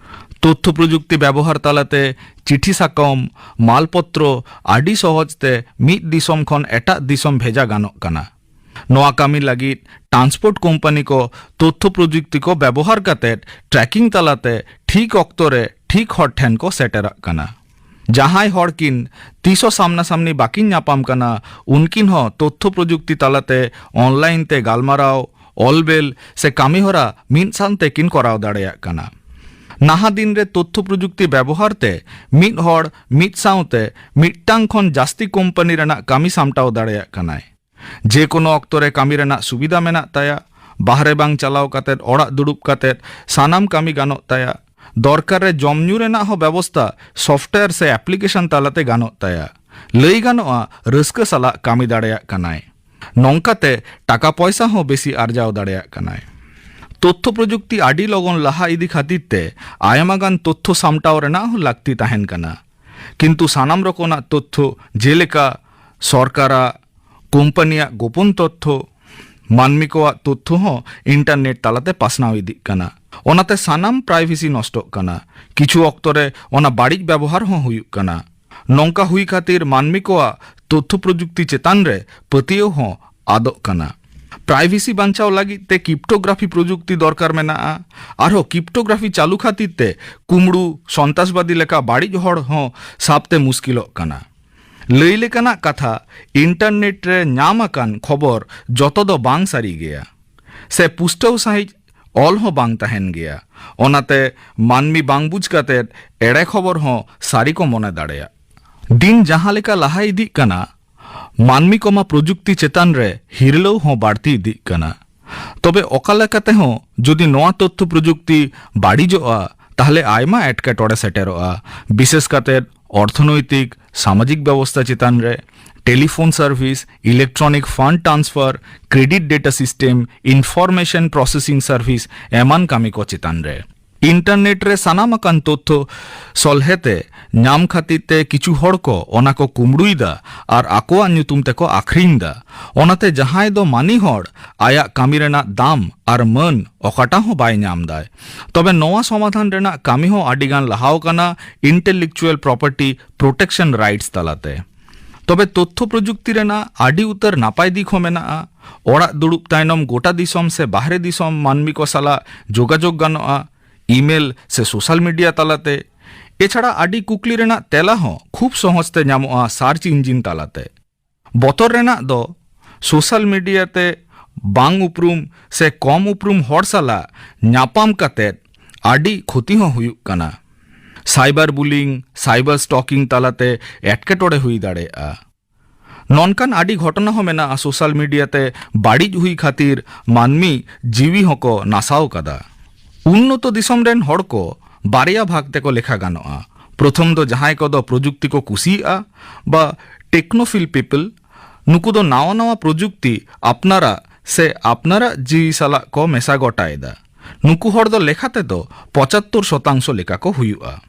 ᱛᱚᱛᱛᱷᱚ ᱯᱨᱚᱡᱩᱠᱛᱤ ᱵᱮᱵᱚᱦᱟᱨ ᱛᱟᱞᱟᱛᱮ ᱪᱤᱴᱷᱤ ᱥᱟᱠᱟᱢ, ᱢᱟᱞᱯᱚᱛᱨᱚ ᱟᱹᱰᱤ ᱥᱚᱦᱚᱡ ᱛᱮ ᱢᱤᱫ ᱫᱤᱥᱚᱢ ᱠᱷᱚᱱ ᱮᱴᱟᱜ ᱫᱤᱥᱚᱢ ᱵᱷᱮᱡᱟ ᱜᱟᱱᱚᱜ ᱠᱟᱱᱟ᱾ ᱱᱚᱣᱟ ᱠᱟᱹᱢᱤ ᱞᱟᱹᱜᱤᱫ ᱴᱨᱟᱱᱥᱯᱳᱨᱴ ᱠᱳᱢᱯᱟᱱᱤ ᱠᱚ ᱛᱚᱛᱛᱷᱚ ᱯᱨᱚᱡᱩᱠᱛᱤ ᱠᱚ ᱵᱮᱵᱚᱦᱟᱨ ᱠᱟᱛᱮ ᱴᱨᱮᱠᱤᱝ ᱛᱟᱞᱟᱛᱮ ᱴᱷᱤᱠ ᱚᱠᱛᱚ ᱨᱮ ᱴᱷᱤᱠ ᱦᱚᱲ ᱴᱷᱮᱱ ᱠᱚ ᱥᱮᱴᱮᱨᱚᱜ ᱠᱟᱱᱟ᱾ ᱡᱟᱦᱟᱸᱭ ᱦᱚᱲ ᱠᱤᱱ ᱛᱤᱥ ᱦᱚᱸ ᱥᱟᱢᱱᱟ ᱥᱟᱢᱱᱤ ᱵᱟᱹᱠᱤᱱ ᱧᱟᱯᱟᱢ ᱠᱟᱱᱟ, ᱩᱱᱠᱤᱱ ᱦᱚᱸ ᱛᱚᱛᱛᱷᱚ ᱯᱨᱚᱡᱩᱠᱛᱤ ᱛᱟᱞᱟᱛᱮ online ᱛᱮ ᱜᱟᱞᱢᱟᱨᱟᱣ, ᱚᱞᱵᱮᱞ ᱥᱮ ᱠᱟᱹᱢᱤᱦᱚᱨᱟ ᱢᱤᱫ ᱥᱟᱶᱛᱮ ᱠᱤᱱ ᱠᱚᱨᱟᱣ ᱫᱟᱲᱮᱭᱟᱜ ᱠᱟᱱᱟ᱾ ᱱᱟᱦᱟᱜ ᱫᱤᱱ ᱨᱮ ᱛᱚᱛᱛᱷᱚ ᱯᱨᱚᱡᱩᱠᱛᱤ ᱵᱮᱵᱚᱦᱟᱨ ᱛᱮ ᱢᱤᱫ ᱦᱚᱲ ᱢᱤᱫ ᱥᱟᱶᱛᱮ ᱢᱤᱫᱴᱟᱝ ᱠᱷᱚᱱ ᱡᱟᱹᱥᱛᱤ ᱠᱳᱢᱯᱟᱱᱤ ᱨᱮᱱᱟᱜ ᱠᱟᱹᱢᱤ ᱥᱟᱢᱴᱟᱣ ᱫᱟᱲᱮᱭᱟᱜ ᱠᱟᱱᱟᱭ᱾ ᱡᱮᱠᱳᱱᱳ ᱚᱠᱛᱚ ᱨᱮ ᱠᱟᱹᱢᱤ ᱨᱮᱱᱟᱜ ᱥᱩᱵᱤᱫᱷᱟ ᱢᱮᱱᱟᱜ ᱛᱟᱭᱟ᱾ ᱵᱟᱦᱨᱮ ᱵᱟᱝ ᱪᱟᱞᱟᱣ ᱠᱟᱛᱮᱫ, ᱚᱲᱟᱜ ᱫᱩᱲᱩᱵ ᱠᱟᱛᱮᱫ ᱥᱟᱱᱟᱢ ᱠᱟᱹᱢᱤ ᱜᱟᱱᱚᱜ ᱛᱟᱭᱟ᱾ ᱫᱚᱨᱠᱟᱨ ᱨᱮ ᱡᱚᱢ ᱧᱩ ᱨᱮᱱᱟᱜ ᱦᱚᱸ ᱵᱮᱵᱚᱥᱛᱷᱟ software ᱥᱮ application ᱛᱟᱞᱟᱛᱮ ᱜᱟᱱᱚᱜ ᱛᱟᱭᱟ᱾ ᱞᱟᱹᱭ ᱜᱟᱱᱚᱜᱼᱟ, ᱨᱟᱹᱥᱠᱟᱹ ᱥᱟᱞᱟᱜ ᱠᱟᱹᱢᱤ ᱫᱟᱲᱮᱭᱟᱜ ᱠᱟᱱᱟᱭ᱾ ᱱᱚᱝᱠᱟᱛᱮ ᱴᱟᱠᱟ ᱯᱚᱭᱥᱟ ᱦᱚᱸ ᱵᱮᱥᱤ ᱟᱨᱡᱟᱣ ᱫᱟᱲᱮᱭᱟᱜ ᱠᱟᱱᱟᱭ᱾ ᱛᱚᱛᱛᱷᱚ ᱯᱨᱚᱡᱩᱠᱛᱤ ᱟᱹᱰᱤ ᱞᱚᱜᱚᱱ ᱞᱟᱦᱟ ᱤᱫᱤ ᱠᱷᱟᱹᱛᱤᱨ ᱛᱮ ᱟᱭᱢᱟ ᱜᱟᱱ ᱛᱚᱛᱛᱷᱚ ᱥᱟᱢᱴᱟᱣ ᱨᱮᱱᱟᱜ ᱦᱚᱸ ᱞᱟᱹᱠᱛᱤ ᱛᱟᱦᱮᱱ ᱠᱟᱱᱟ᱾ ᱠᱤᱱᱛᱩ ᱥᱟᱱᱟᱢ ᱨᱚᱠᱚᱢᱟᱜ ᱛᱚᱛᱛᱷᱚ, ᱡᱮᱞᱮᱠᱟ ᱥᱚᱨᱠᱟᱨᱟᱜ, ᱠᱳᱢᱯᱟᱱᱤᱭᱟᱜ ᱜᱳᱯᱚᱱ ᱛᱚᱛᱛᱷᱚ, ᱢᱟᱹᱱᱢᱤ ᱠᱚᱣᱟᱜ ᱛᱚᱛᱛᱷᱚ ᱦᱚᱸ internet ᱛᱟᱞᱟᱛᱮ ᱯᱟᱥᱱᱟᱣ ᱤᱫᱤᱜ ᱠᱟᱱᱟ᱾ ᱚᱱᱟᱛᱮ ᱥᱟᱱᱟᱢ privacy ᱱᱚᱥᱴᱚᱜ ᱠᱟᱱᱟ᱾ ᱠᱤᱪᱷᱩ ᱚᱠᱛᱚ ᱨᱮ ᱚᱱᱟ ᱵᱟᱹᱲᱤᱡ ᱵᱮᱵᱚᱦᱟᱨ ᱦᱚᱸ ᱦᱩᱭᱩᱜ ᱠᱟᱱᱟ᱾ ᱱᱚᱝᱠᱟ ᱦᱩᱭ ᱠᱷᱟᱹᱛᱤᱨ ᱢᱟᱹᱱᱢᱤ ᱠᱚᱣᱟᱜ ᱛᱚᱛᱛᱷᱚ ᱯᱨᱚᱡᱩᱠᱛᱤ ᱪᱮᱛᱟᱱ ᱨᱮ ᱯᱟᱹᱛᱭᱟᱹᱣ ᱦᱚᱸ ᱟᱫᱚᱜ ᱠᱟᱱᱟ᱾ Privacy ᱵᱟᱧᱪᱟᱣ ᱞᱟᱹᱜᱤᱫ ᱛᱮ cryptography ᱯᱨᱚᱡᱩᱠᱛᱤ ᱫᱚᱨᱠᱟᱨ ᱢᱮᱱᱟᱜᱼᱟ᱾ ᱟᱨᱦᱚᱸ cryptography ᱪᱟᱹᱞᱩ ᱠᱷᱟᱹᱛᱤᱨ ᱛᱮ ᱠᱩᱢᱲᱩ, ᱥᱚᱱᱛᱟᱥᱵᱟᱫᱤ ᱞᱮᱠᱟ ᱵᱟᱹᱲᱤᱡ ᱦᱚᱲ ᱦᱚᱸ ᱥᱟᱵᱛᱮ ᱢᱩᱥᱠᱤᱞᱚᱜ ᱠᱟᱱᱟ᱾ ᱞᱟᱹᱭ ᱞᱮᱠᱟᱱᱟᱜ ᱠᱟᱛᱷᱟ, internet ᱨᱮ ᱧᱟᱢ ᱟᱠᱟᱱ ᱠᱷᱚᱵᱚᱨ ᱡᱚᱛᱚ ᱫᱚ ᱵᱟᱝ ᱥᱟᱹᱨᱤ ᱜᱮᱭᱟ, ᱥᱮ ᱯᱩᱥᱴᱟᱹᱣ ᱥᱟᱺᱦᱤᱡ ᱚᱞ ᱦᱚᱸ ᱵᱟᱝ ᱛᱟᱦᱮᱱ ᱜᱮᱭᱟ᱾ ᱚᱱᱟᱛᱮ ᱢᱟᱹᱱᱢᱤ ᱵᱟᱝ ᱵᱩᱡᱽ ᱠᱟᱛᱮᱫ ᱮᱲᱮ ᱠᱷᱚᱵᱚᱨ ᱦᱚᱸ ᱥᱟᱹᱨᱤ ᱠᱚ ᱢᱚᱱᱮ ᱫᱟᱲᱮᱭᱟᱜ᱾ ᱫᱤᱱ ᱡᱟᱦᱟᱸ ᱞᱮᱠᱟ ᱞᱟᱦᱟ ᱤᱫᱤᱜ ᱠᱟᱱᱟ, ᱢᱟᱹᱱᱢᱤ ᱠᱚᱢᱟ ᱯᱨᱚᱡᱩᱠᱛᱤ ᱪᱮᱛᱟᱱ ᱨᱮ ᱦᱤᱨᱞᱟᱹᱣ ᱦᱚᱸ ᱵᱟᱹᱲᱛᱤ ᱤᱫᱤᱜ ᱠᱟᱱᱟ᱾ ᱛᱚᱵᱮ ᱚᱠᱟ ᱞᱮᱠᱟ ᱛᱮᱦᱚᱸ ᱡᱩᱫᱤ ᱱᱚᱣᱟ ᱛᱚᱛᱛᱷᱚ ᱯᱨᱚᱡᱩᱠᱛᱤ ᱵᱟᱹᱲᱤᱡᱚᱜᱼᱟ, ᱛᱟᱦᱞᱮ ᱟᱭᱢᱟ ᱮᱴᱠᱮᱴᱚᱬᱮ ᱥᱮᱴᱮᱨᱚᱜᱼᱟ, ᱵᱤᱥᱮᱥ ᱠᱟᱛᱮ ᱚᱨᱛᱷᱚᱱᱳᱭᱛᱤᱠ, ᱥᱟᱢᱟᱡᱤᱠ ᱵᱮᱵᱚᱥᱛᱷᱟ ᱪᱮᱛᱟᱱ ᱨᱮ᱾ Telephone service, electronic fund transfer, credit data system, information processing service ᱮᱢᱟᱱ ᱠᱟᱹᱢᱤ ᱠᱚ ᱪᱮᱛᱟᱱ ᱨᱮ᱾ Internet ᱨᱮ ᱥᱟᱱᱟᱢ ᱟᱠᱟᱱ ᱛᱚᱛᱛᱷᱚ ᱥᱚᱞᱦᱮ ᱛᱮ ᱧᱟᱢ ᱠᱷᱟᱹᱛᱤᱨ ᱛᱮ ᱠᱤᱪᱷᱩ ᱦᱚᱲ ᱠᱚ ᱚᱱᱟ ᱠᱚ ᱠᱩᱢᱵᱽᱲᱩᱭᱮᱫᱟ ᱟᱨ ᱟᱠᱚᱣᱟᱜ ᱧᱩᱛᱩᱢ ᱛᱮᱠᱚ ᱟᱠᱷᱨᱤᱧ ᱮᱫᱟ᱾ ᱚᱱᱟᱛᱮ ᱡᱟᱦᱟᱸᱭ ᱫᱚ ᱢᱟᱹᱱᱤ ᱦᱚᱲ ᱟᱭᱟᱜ ᱠᱟᱹᱢᱤ ᱨᱮᱱᱟᱜ ᱫᱟᱢ ᱟᱨ ᱢᱟᱹᱱ ᱚᱠᱟᱴᱟᱜ ᱦᱚᱸ ᱵᱟᱭ ᱧᱟᱢ ᱮᱫᱟᱭ᱾ ᱛᱚᱵᱮ ᱱᱚᱣᱟ ᱥᱚᱢᱟᱫᱷᱟᱱ ᱨᱮᱱᱟᱜ ᱠᱟᱹᱢᱤ ᱦᱚᱸ ᱟᱹᱰᱤ ᱜᱟᱱ ᱞᱟᱦᱟᱣ ᱠᱟᱱᱟ intellectual property protection rights ᱛᱟᱞᱟᱛᱮ᱾ ᱛᱚᱵᱮ ᱛᱚᱛᱛᱷᱚ ᱯᱨᱚᱡᱩᱠᱛᱤ ᱨᱮᱱᱟᱜ ᱟᱹᱰᱤ ᱩᱛᱟᱹᱨ ᱱᱟᱯᱟᱭ ᱫᱤᱠ ᱦᱚᱸ ᱢᱮᱱᱟᱜᱼᱟ᱾ ᱚᱲᱟᱜ ᱫᱩᱲᱩᱵ ᱛᱟᱭᱱᱚᱢ ᱜᱚᱴᱟ ᱫᱤᱥᱚᱢ ᱥᱮ ᱵᱟᱦᱨᱮ ᱫᱤᱥᱚᱢ ᱢᱟᱹᱱᱢᱤ ᱠᱚ ᱥᱟᱞᱟᱜ ᱡᱳᱜᱟᱡᱳᱜᱽ ᱜᱟᱱᱚᱜᱼᱟ, email ᱥᱮ social media ᱛᱟᱞᱟᱛᱮ᱾ ᱮᱪᱷᱟᱲᱟ ᱟᱹᱰᱤ ᱠᱩᱠᱞᱤ ᱨᱮᱱᱟᱜ ᱛᱮᱞᱟ ᱦᱚᱸ ᱠᱷᱩᱵ ᱥᱚᱦᱚᱡ ᱛᱮ ᱧᱟᱢᱚᱜᱼᱟ ᱥᱟᱨᱪ ᱤᱧᱡᱤᱱ ᱛᱟᱞᱟᱛᱮ᱾ ᱵᱚᱛᱚᱨ ᱨᱮᱱᱟᱜ ᱫᱚ ᱥᱳᱥᱟᱞ ᱢᱤᱰᱤᱭᱟ ᱛᱮ ᱵᱟᱝ ᱩᱯᱨᱩᱢ ᱥᱮ ᱠᱚᱢ ᱩᱯᱨᱩᱢ ᱦᱚᱲ ᱥᱟᱞᱟᱜ ᱧᱟᱯᱟᱢ ᱠᱟᱛᱮ ᱟᱹᱰᱤ ᱠᱷᱚᱛᱤ ᱦᱚᱸ ᱦᱩᱭᱩᱜ ᱠᱟᱱᱟ᱾ ᱥᱟᱭᱵᱟᱨ ᱵᱩᱞᱤᱝ, ᱥᱟᱭᱵᱟᱨ ᱥᱴᱚᱠᱤᱝ ᱛᱟᱞᱟᱛᱮ ᱮᱴᱠᱮᱴᱚᱬᱮ ᱦᱩᱭ ᱫᱟᱲᱮᱭᱟᱜᱼᱟ᱾ ᱱᱚᱝᱠᱟᱱ ᱟᱹᱰᱤ ᱜᱷᱚᱴᱚᱱᱟ ᱦᱚᱸ ᱢᱮᱱᱟᱜᱼᱟ ᱥᱳᱥᱟᱞ ᱢᱤᱰᱤᱭᱟ ᱛᱮ ᱵᱟᱹᱲᱤᱡ ᱦᱩᱭ ᱠᱷᱟᱹᱛᱤᱨ ᱢᱟᱹᱱᱢᱤ ᱡᱤᱣᱤ ᱦᱚᱸᱠᱚ ᱱᱟᱥᱟᱣ ᱠᱟᱫᱟ᱾ ᱩᱱᱱᱚᱛᱚ ᱫᱤᱥᱚᱢ ᱨᱮᱱ ᱦᱚᱲ ᱠᱚ ᱵᱟᱨᱭᱟ ᱵᱷᱟᱜᱽ ᱛᱮᱠᱚ ᱞᱮᱠᱷᱟ ᱜᱟᱱᱚᱜᱼᱟ᱾ ᱯᱨᱚᱛᱷᱚᱢ ᱫᱚ ᱡᱟᱦᱟᱸᱭ ᱠᱚᱫᱚ ᱯᱨᱚᱡᱩᱠᱛᱤ ᱠᱚ ᱠᱩᱥᱤᱭᱟᱜᱼᱟ ᱵᱟ ᱴᱮᱠᱱᱳᱯᱷᱤᱞ ᱯᱤᱯᱞ, ᱱᱩᱠᱩ ᱫᱚ ᱱᱟᱣᱟ ᱱᱟᱣᱟ ᱯᱨᱚᱡᱩᱠᱛᱤ ᱟᱯᱱᱟᱨᱟᱜ ᱥᱮ ᱟᱯᱱᱟᱨᱟᱜ ᱡᱤᱣᱤ ᱥᱟᱞᱟᱜ ᱠᱚ ᱢᱮᱥᱟ ᱜᱚᱴᱟᱭᱮᱫᱟ᱾ ᱱᱩᱠᱩ ᱦᱚᱲ ᱫᱚ ᱞᱮᱠᱷᱟ ᱛᱮᱫᱚ ᱯᱚᱸᱪᱟᱛᱛᱳᱨ ᱥᱚᱛᱟᱝᱥᱚ ᱞᱮᱠᱟ ᱠᱚ ᱦᱩᱭᱩᱜᱼᱟ᱾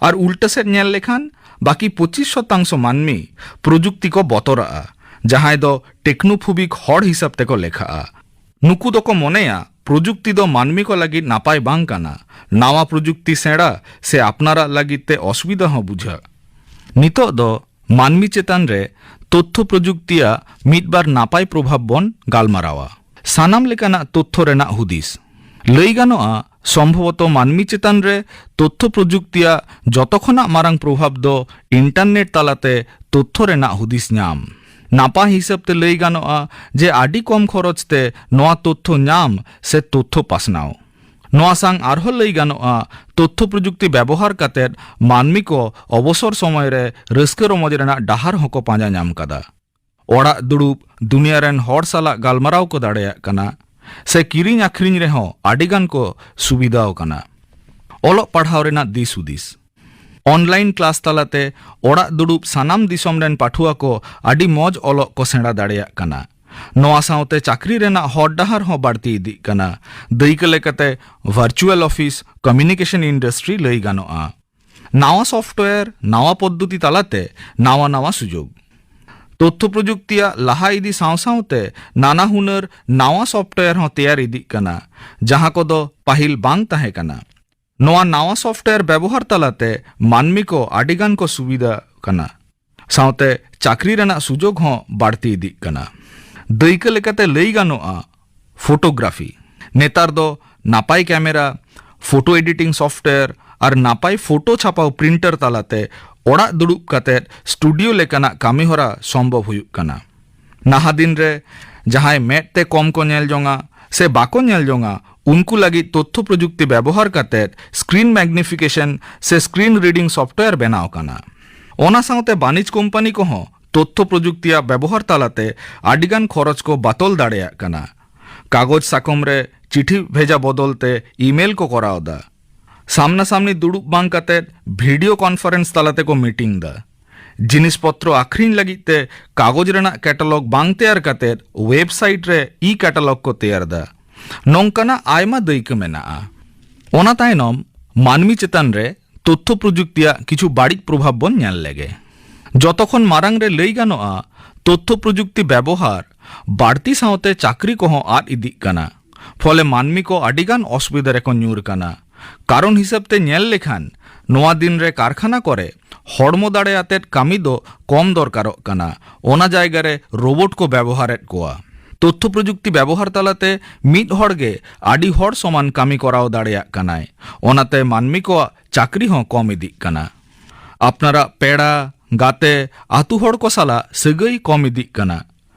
ᱟᱨ ᱩᱞᱴᱟᱹ ᱥᱮᱫ ᱧᱮᱞ ᱞᱮᱠᱷᱟᱱ ᱵᱟᱹᱠᱤ ᱯᱚᱸᱪᱤᱥ ᱥᱚᱛᱟᱝᱥᱚ ᱢᱟᱹᱱᱢᱤ ᱯᱨᱚᱡᱩᱠᱛᱤ ᱠᱚ ᱵᱚᱛᱚᱨᱟᱜᱼᱟ, ᱡᱟᱦᱟᱸᱭ ᱫᱚ ᱴᱮᱠᱱᱳᱯᱷᱳᱵᱤᱠ ᱦᱚᱲ ᱦᱤᱥᱟᱹᱵ ᱛᱮᱠᱚ ᱞᱮᱠᱷᱟᱜᱼᱟ᱾ ᱱᱩᱠᱩ ᱫᱚᱠᱚ ᱢᱚᱱᱮᱭᱟ ᱯᱨᱚᱡᱩᱠᱛᱤ ᱫᱚ ᱢᱟᱹᱱᱢᱤ ᱠᱚ ᱞᱟᱹᱜᱤᱫ ᱱᱟᱯᱟᱭ ᱵᱟᱝ ᱠᱟᱱᱟ, ᱱᱟᱣᱟ ᱯᱨᱚᱡᱩᱠᱛᱤ ᱥᱮᱬᱟ ᱥᱮ ᱟᱯᱱᱟᱨᱟᱜ ᱞᱟᱹᱜᱤᱫ ᱛᱮ ᱚᱥᱩᱵᱤᱫᱷᱟ ᱦᱚᱸ ᱵᱩᱡᱷᱟᱹᱜ᱾ ᱱᱤᱛᱚᱜ ᱫᱚ ᱢᱟᱹᱱᱢᱤ ᱪᱮᱛᱟᱱ ᱨᱮ ᱛᱚᱛᱛᱷᱚ ᱯᱨᱚᱡᱩᱠᱛᱤᱭᱟᱜ ᱢᱤᱫ ᱵᱟᱨ ᱱᱟᱯᱟᱭ ᱯᱨᱚᱵᱷᱟᱵᱽ ᱵᱚᱱ ᱜᱟᱞᱢᱟᱨᱟᱣᱟ᱾ ᱥᱟᱱᱟᱢ ᱞᱮᱠᱟᱱᱟᱜ ᱛᱚᱛᱛᱷᱚ ᱨᱮᱱᱟᱜ ᱦᱩᱫᱤᱥ᱾ ᱞᱟᱹᱭ ᱜᱟᱱᱚᱜᱼᱟ, ᱥᱚᱢᱵᱷᱚᱵᱚᱛᱚ ᱢᱟᱹᱱᱢᱤ ᱪᱮᱛᱟᱱ ᱨᱮ ᱛᱚᱛᱛᱷᱚ ᱯᱨᱚᱡᱩᱠᱛᱤᱭᱟᱜ ᱡᱚᱛᱚ ᱠᱷᱚᱱᱟᱜ ᱢᱟᱨᱟᱝ ᱯᱨᱚᱵᱷᱟᱵᱽ ᱫᱚ ᱤᱱᱴᱟᱨᱱᱮᱴ ᱛᱟᱞᱟᱛᱮ ᱛᱚᱛᱛᱷᱚ ᱨᱮᱱᱟᱜ ᱦᱩᱫᱤᱥ ᱧᱟᱢ᱾ ᱱᱟᱯᱟᱭ ᱦᱤᱥᱟᱹᱵ ᱛᱮ ᱞᱟᱹᱭ ᱜᱟᱱᱚᱜᱼᱟ ᱡᱮ ᱟᱹᱰᱤ ᱠᱚᱢ ᱠᱷᱚᱨᱚᱪ ᱛᱮ ᱱᱚᱣᱟ ᱛᱚᱛᱛᱷᱚ ᱧᱟᱢ ᱥᱮ ᱛᱚᱛᱛᱷᱚ ᱯᱟᱥᱱᱟᱣ᱾ ᱱᱚᱣᱟ ᱥᱟᱝ ᱟᱨᱦᱚᱸ ᱞᱟᱹᱭ ᱜᱟᱱᱚᱜᱼᱟ, ᱛᱚᱛᱛᱷᱚ ᱯᱨᱚᱡᱩᱠᱛᱤ ᱵᱮᱵᱚᱦᱟᱨ ᱠᱟᱛᱮ ᱢᱟᱹᱱᱢᱤ ᱠᱚ ᱚᱵᱚᱥᱚᱨ ᱥᱚᱢᱚᱭ ᱨᱮ ᱨᱟᱹᱥᱠᱟᱹ ᱨᱚᱢᱚᱡ ᱨᱮᱱᱟᱜ ᱰᱟᱦᱟᱨ ᱦᱚᱸᱠᱚ ᱯᱟᱸᱡᱟ ᱧᱟᱢ ᱠᱟᱫᱟ᱾ ᱚᱲᱟᱜ ᱫᱩᱲᱩᱵ ᱫᱩᱱᱤᱭᱟᱹ ᱨᱮᱱ ᱦᱚᱲ ᱥᱟᱞᱟᱜ ᱜᱟᱞᱢᱟᱨᱟᱣ ᱠᱚ ᱫᱟᱲᱮᱭᱟᱜ ᱠᱟᱱᱟ ᱥᱮ ᱠᱤᱨᱤᱧ ᱟᱹᱠᱷᱨᱤᱧ ᱨᱮᱦᱚᱸ ᱟᱹᱰᱤ ᱜᱟᱱ ᱠᱚ ᱥᱩᱵᱤᱫᱷᱟᱣ ᱠᱟᱱᱟ᱾ ᱚᱞᱚᱜ ᱯᱟᱲᱦᱟᱣ ᱨᱮᱱᱟᱜ ᱫᱤᱥ ᱦᱩᱫᱤᱥ᱾ ᱚᱱᱞᱟᱭᱤᱱ ᱠᱞᱟᱥ ᱛᱟᱞᱟᱛᱮ ᱚᱲᱟᱜ ᱫᱩᱲᱩᱵ ᱥᱟᱱᱟᱢ ᱫᱤᱥᱚᱢ ᱨᱮᱱ ᱯᱟᱹᱴᱷᱩᱣᱟᱹ ᱠᱚ ᱟᱹᱰᱤ ᱢᱚᱡᱽ ᱚᱞᱚᱜ ᱠᱚ ᱥᱮᱬᱟ ᱫᱟᱲᱮᱭᱟᱜ ᱠᱟᱱᱟ᱾ ᱱᱚᱣᱟ ᱥᱟᱶᱛᱮ ᱪᱟᱹᱠᱨᱤ ᱨᱮᱱᱟᱜ ᱦᱚᱨ ᱰᱟᱦᱟᱨ ᱦᱚᱸ ᱵᱟᱹᱲᱛᱤ ᱤᱫᱤᱜ ᱠᱟᱱᱟ᱾ ᱫᱟᱹᱭᱠᱟᱹ ᱞᱮᱠᱟᱛᱮ ᱵᱷᱟᱨᱪᱩᱣᱟᱞ ᱚᱯᱷᱤᱥ ᱠᱚᱢᱤᱭᱩᱱᱤᱠᱮᱥᱚᱱ ᱤᱱᱰᱟᱥᱴᱨᱤ ᱞᱟᱹᱭ ᱜᱟᱱᱚᱜᱼᱟ᱾ ᱱᱟᱣᱟ ᱥᱚᱯᱷᱴᱣᱮᱨ, ᱱᱟᱣᱟ ᱯᱚᱫᱽᱫᱷᱚᱛᱤ ᱛᱟᱞᱟᱛᱮ ᱱᱟᱣᱟ ᱱᱟᱣᱟ ᱥᱩᱡᱳᱜᱽ᱾ ᱛᱚᱛᱛᱷᱚ ᱯᱨᱚᱡᱩᱠᱛᱤᱭᱟᱜ ᱞᱟᱦᱟ ᱤᱫᱤ ᱥᱟᱶ ᱥᱟᱶᱛᱮ ᱱᱟᱱᱟ ᱦᱩᱱᱟᱹᱨ ᱱᱟᱣᱟ ᱥᱚᱯᱷᱴᱣᱮᱨ ᱦᱚᱸ ᱛᱮᱭᱟᱨ ᱤᱫᱤᱜ ᱠᱟᱱᱟ, ᱡᱟᱦᱟᱸ ᱠᱚᱫᱚ ᱯᱟᱹᱦᱤᱞ ᱵᱟᱝ ᱛᱟᱦᱮᱸ ᱠᱟᱱᱟ᱾ ᱱᱚᱣᱟ ᱱᱟᱣᱟ ᱥᱚᱯᱷᱴᱣᱮᱨ ᱵᱮᱵᱚᱦᱟᱨ ᱛᱟᱞᱟᱛᱮ ᱢᱟᱹᱱᱢᱤ ᱠᱚ ᱟᱹᱰᱤ ᱜᱟᱱ ᱠᱚ ᱥᱩᱵᱤᱫᱷᱟ ᱠᱟᱱᱟ, ᱥᱟᱶᱛᱮ ᱪᱟᱹᱠᱨᱤ ᱨᱮᱱᱟᱜ ᱥᱩᱡᱳᱜᱽ ᱦᱚᱸ ᱵᱟᱹᱲᱛᱤ ᱤᱫᱤᱜ ᱠᱟᱱᱟ᱾ ᱫᱟᱹᱭᱠᱟᱹ ᱞᱮᱠᱟᱛᱮ ᱞᱟᱹᱭ ᱜᱟᱱᱚᱜᱼᱟ, ᱯᱷᱳᱴᱳᱜᱨᱟᱯᱷᱤ᱾ ᱱᱮᱛᱟᱨ ᱫᱚ ᱱᱟᱯᱟᱭ ᱠᱮᱢᱮᱨᱟ, ᱯᱷᱳᱴᱳ ᱮᱰᱤᱴᱤᱝ ᱥᱚᱯᱷᱴᱣᱮᱨ ᱟᱨ ᱱᱟᱯᱟᱭ ᱯᱷᱳᱴᱳ ᱪᱷᱟᱯᱟᱣ ᱯᱨᱤᱱᱴᱟᱨ ᱛᱟᱞᱟᱛᱮ ᱚᱲᱟᱜ ᱫᱩᱲᱩᱵ ᱠᱟᱛᱮ ᱥᱴᱩᱰᱤᱭᱳ ᱞᱮᱠᱟᱱᱟᱜ ᱠᱟᱹᱢᱤᱦᱚᱨᱟ ᱥᱚᱢᱵᱷᱚᱵ ᱦᱩᱭᱩᱜ ᱠᱟᱱᱟ᱾ ᱱᱟᱦᱟᱜ ᱫᱤᱱ ᱨᱮ ᱡᱟᱦᱟᱸᱭ ᱢᱮᱫ ᱛᱮ ᱠᱚᱢ ᱠᱚ ᱧᱮᱞ ᱡᱚᱝᱟ ᱥᱮ ᱵᱟᱠᱚ ᱧᱮᱞ ᱡᱚᱝᱟ, ᱩᱱᱠᱩ ᱞᱟᱹᱜᱤᱫ ᱛᱚᱛᱛᱷᱚ ᱯᱨᱚᱡᱩᱠᱛᱤ ᱵᱮᱵᱚᱦᱟᱨ ᱠᱟᱛᱮ ᱥᱠᱨᱤᱱ ᱢᱮᱜᱱᱤᱯᱷᱤᱠᱮᱥᱚᱱ ᱥᱮ ᱥᱠᱨᱤᱱ ᱨᱤᱰᱤᱝ ᱥᱚᱯᱷᱴᱣᱮᱭᱟᱨ ᱵᱮᱱᱟᱣ ᱠᱟᱱᱟ᱾ ᱚᱱᱟ ᱥᱟᱶᱛᱮ ᱵᱟᱹᱱᱤᱡᱽ ᱠᱳᱢᱯᱟᱱᱤ ᱠᱚᱦᱚᱸ ᱛᱚᱛᱛᱷᱚ ᱯᱨᱚᱡᱩᱠᱛᱤᱭᱟᱜ ᱵᱮᱵᱚᱦᱟᱨ ᱛᱟᱞᱟᱛᱮ ᱟᱹᱰᱤᱜᱟᱱ ᱠᱷᱚᱨᱚᱪ ᱠᱚ ᱵᱟᱛᱚᱞ ᱫᱟᱲᱮᱭᱟᱜ ᱠᱟᱱᱟ᱾ ᱠᱟᱜᱚᱡᱽ ᱥᱟᱠᱚᱢ ᱨᱮ ᱪᱤᱴᱷᱤ ᱵᱷᱮᱡᱟ ᱵᱚᱫᱚᱞ ᱛᱮ ᱤᱢᱮᱞ ᱠᱚ ᱠᱚᱨᱟᱣ ᱮᱫᱟ᱾ ᱥᱟᱢᱱᱟ ᱥᱟᱢᱱᱤ ᱫᱩᱲᱩᱵ ᱵᱟᱝ ᱠᱟᱛᱮ ᱵᱷᱤᱰᱤᱭᱳ ᱠᱚᱱᱯᱷᱟᱨᱮᱱᱥ ᱛᱟᱞᱟ ᱛᱮᱠᱚ ᱢᱤᱴᱤᱝ ᱮᱫᱟ᱾ ᱡᱤᱱᱤᱥ ᱯᱚᱛᱨᱚ ᱟᱠᱷᱨᱤᱧ ᱞᱟᱹᱜᱤᱫ ᱛᱮ ᱠᱟᱜᱚᱡᱽ ᱨᱮᱱᱟᱜ ᱠᱮᱴᱟᱞᱚᱜ ᱵᱟᱝ ᱛᱮᱭᱟᱨ ᱠᱟᱛᱮ ᱣᱮᱵᱥᱟᱭᱤᱴ ᱨᱮ ᱤ ᱠᱮᱴᱟᱞᱚᱜ ᱠᱚ ᱛᱮᱭᱟᱨ ᱮᱫᱟ᱾ ᱱᱚᱝᱠᱟᱱᱟᱜ ᱟᱭᱢᱟ ᱫᱟᱹᱭᱠᱟᱹ ᱢᱮᱱᱟᱜᱼᱟ᱾ ᱚᱱᱟ ᱛᱟᱭᱱᱚᱢ ᱢᱟᱹᱱᱢᱤ ᱪᱮᱛᱟᱱ ᱨᱮ ᱛᱚᱛᱛᱷᱚ ᱯᱨᱚᱡᱩᱠᱛᱤᱭᱟᱜ ᱠᱤᱪᱷᱩ ᱵᱟᱹᱲᱤᱡ ᱯᱨᱚᱵᱷᱟᱵᱽ ᱵᱚᱱ ᱧᱮᱞ ᱞᱮᱜᱮ᱾ ᱡᱚᱛᱚ ᱠᱷᱚᱱ ᱢᱟᱨᱟᱝ ᱨᱮ ᱞᱟᱹᱭ ᱜᱟᱱᱚᱜᱼᱟ, ᱛᱚᱛᱛᱷᱚ ᱯᱨᱚᱡᱩᱠᱛᱤ ᱵᱮᱵᱚᱦᱟᱨ ᱵᱟᱹᱲᱛᱤ ᱥᱟᱶᱛᱮ ᱪᱟᱹᱠᱨᱤ ᱠᱚᱦᱚᱸ ᱟᱫ ᱤᱫᱤᱜ ᱠᱟᱱᱟ᱾ ᱯᱷᱚᱞᱮ ᱢᱟᱹᱱᱢᱤ ᱠᱚ ᱟᱹᱰᱤᱜᱟᱱ ᱚᱥᱩᱵᱤᱫᱷᱟ ᱨᱮᱠᱚ ᱧᱩᱨ ᱠᱟᱱᱟ᱾ ᱠᱟᱨᱚᱱ ᱦᱤᱥᱟᱹᱵ ᱛᱮ ᱧᱮᱞ ᱞᱮᱠᱷᱟᱱ, ᱱᱚᱣᱟ ᱫᱤᱱ ᱨᱮ ᱠᱟᱨᱠᱷᱟᱱᱟ ᱠᱚᱨᱮ ᱦᱚᱲᱢᱚ ᱫᱟᱲᱮ ᱟᱛᱮᱫ ᱠᱟᱹᱢᱤ ᱫᱚ ᱠᱚᱢ ᱫᱚᱨᱠᱟᱨᱚᱜ ᱠᱟᱱᱟ᱾ ᱚᱱᱟ ᱡᱟᱭᱜᱟ ᱨᱮ ᱨᱳᱵᱳᱴ ᱠᱚ ᱵᱮᱵᱚᱦᱟᱨᱮᱫ ᱠᱚᱣᱟ᱾ ᱛᱚᱛᱛᱷᱚ ᱯᱨᱚᱡᱩᱠᱛᱤ ᱵᱮᱵᱚᱦᱟᱨ ᱛᱟᱞᱟᱛᱮ ᱢᱤᱫ ᱦᱚᱲ ᱜᱮ ᱟᱹᱰᱤ ᱦᱚᱲ ᱥᱚᱢᱟᱱ ᱠᱟᱹᱢᱤ ᱠᱚᱨᱟᱣ ᱫᱟᱲᱮᱭᱟᱜ ᱠᱟᱱᱟᱭ᱾ ᱚᱱᱟᱛᱮ ᱢᱟᱹᱱᱢᱤ ᱠᱚᱣᱟᱜ ᱪᱟᱹᱠᱨᱤ ᱦᱚᱸ ᱠᱚᱢ ᱤᱫᱤᱜ ᱠᱟᱱᱟ᱾ ᱟᱯᱱᱟᱨᱟᱜ ᱯᱮᱲᱟ, ᱜᱟᱛᱮ, ᱟᱹᱛᱩ ᱦᱚᱲ ᱠᱚ ᱥᱟᱞᱟᱜ ᱥᱟᱹᱜᱟᱹᱭ ᱠᱚᱢ ᱤᱫᱤᱜ ᱠᱟᱱᱟ᱾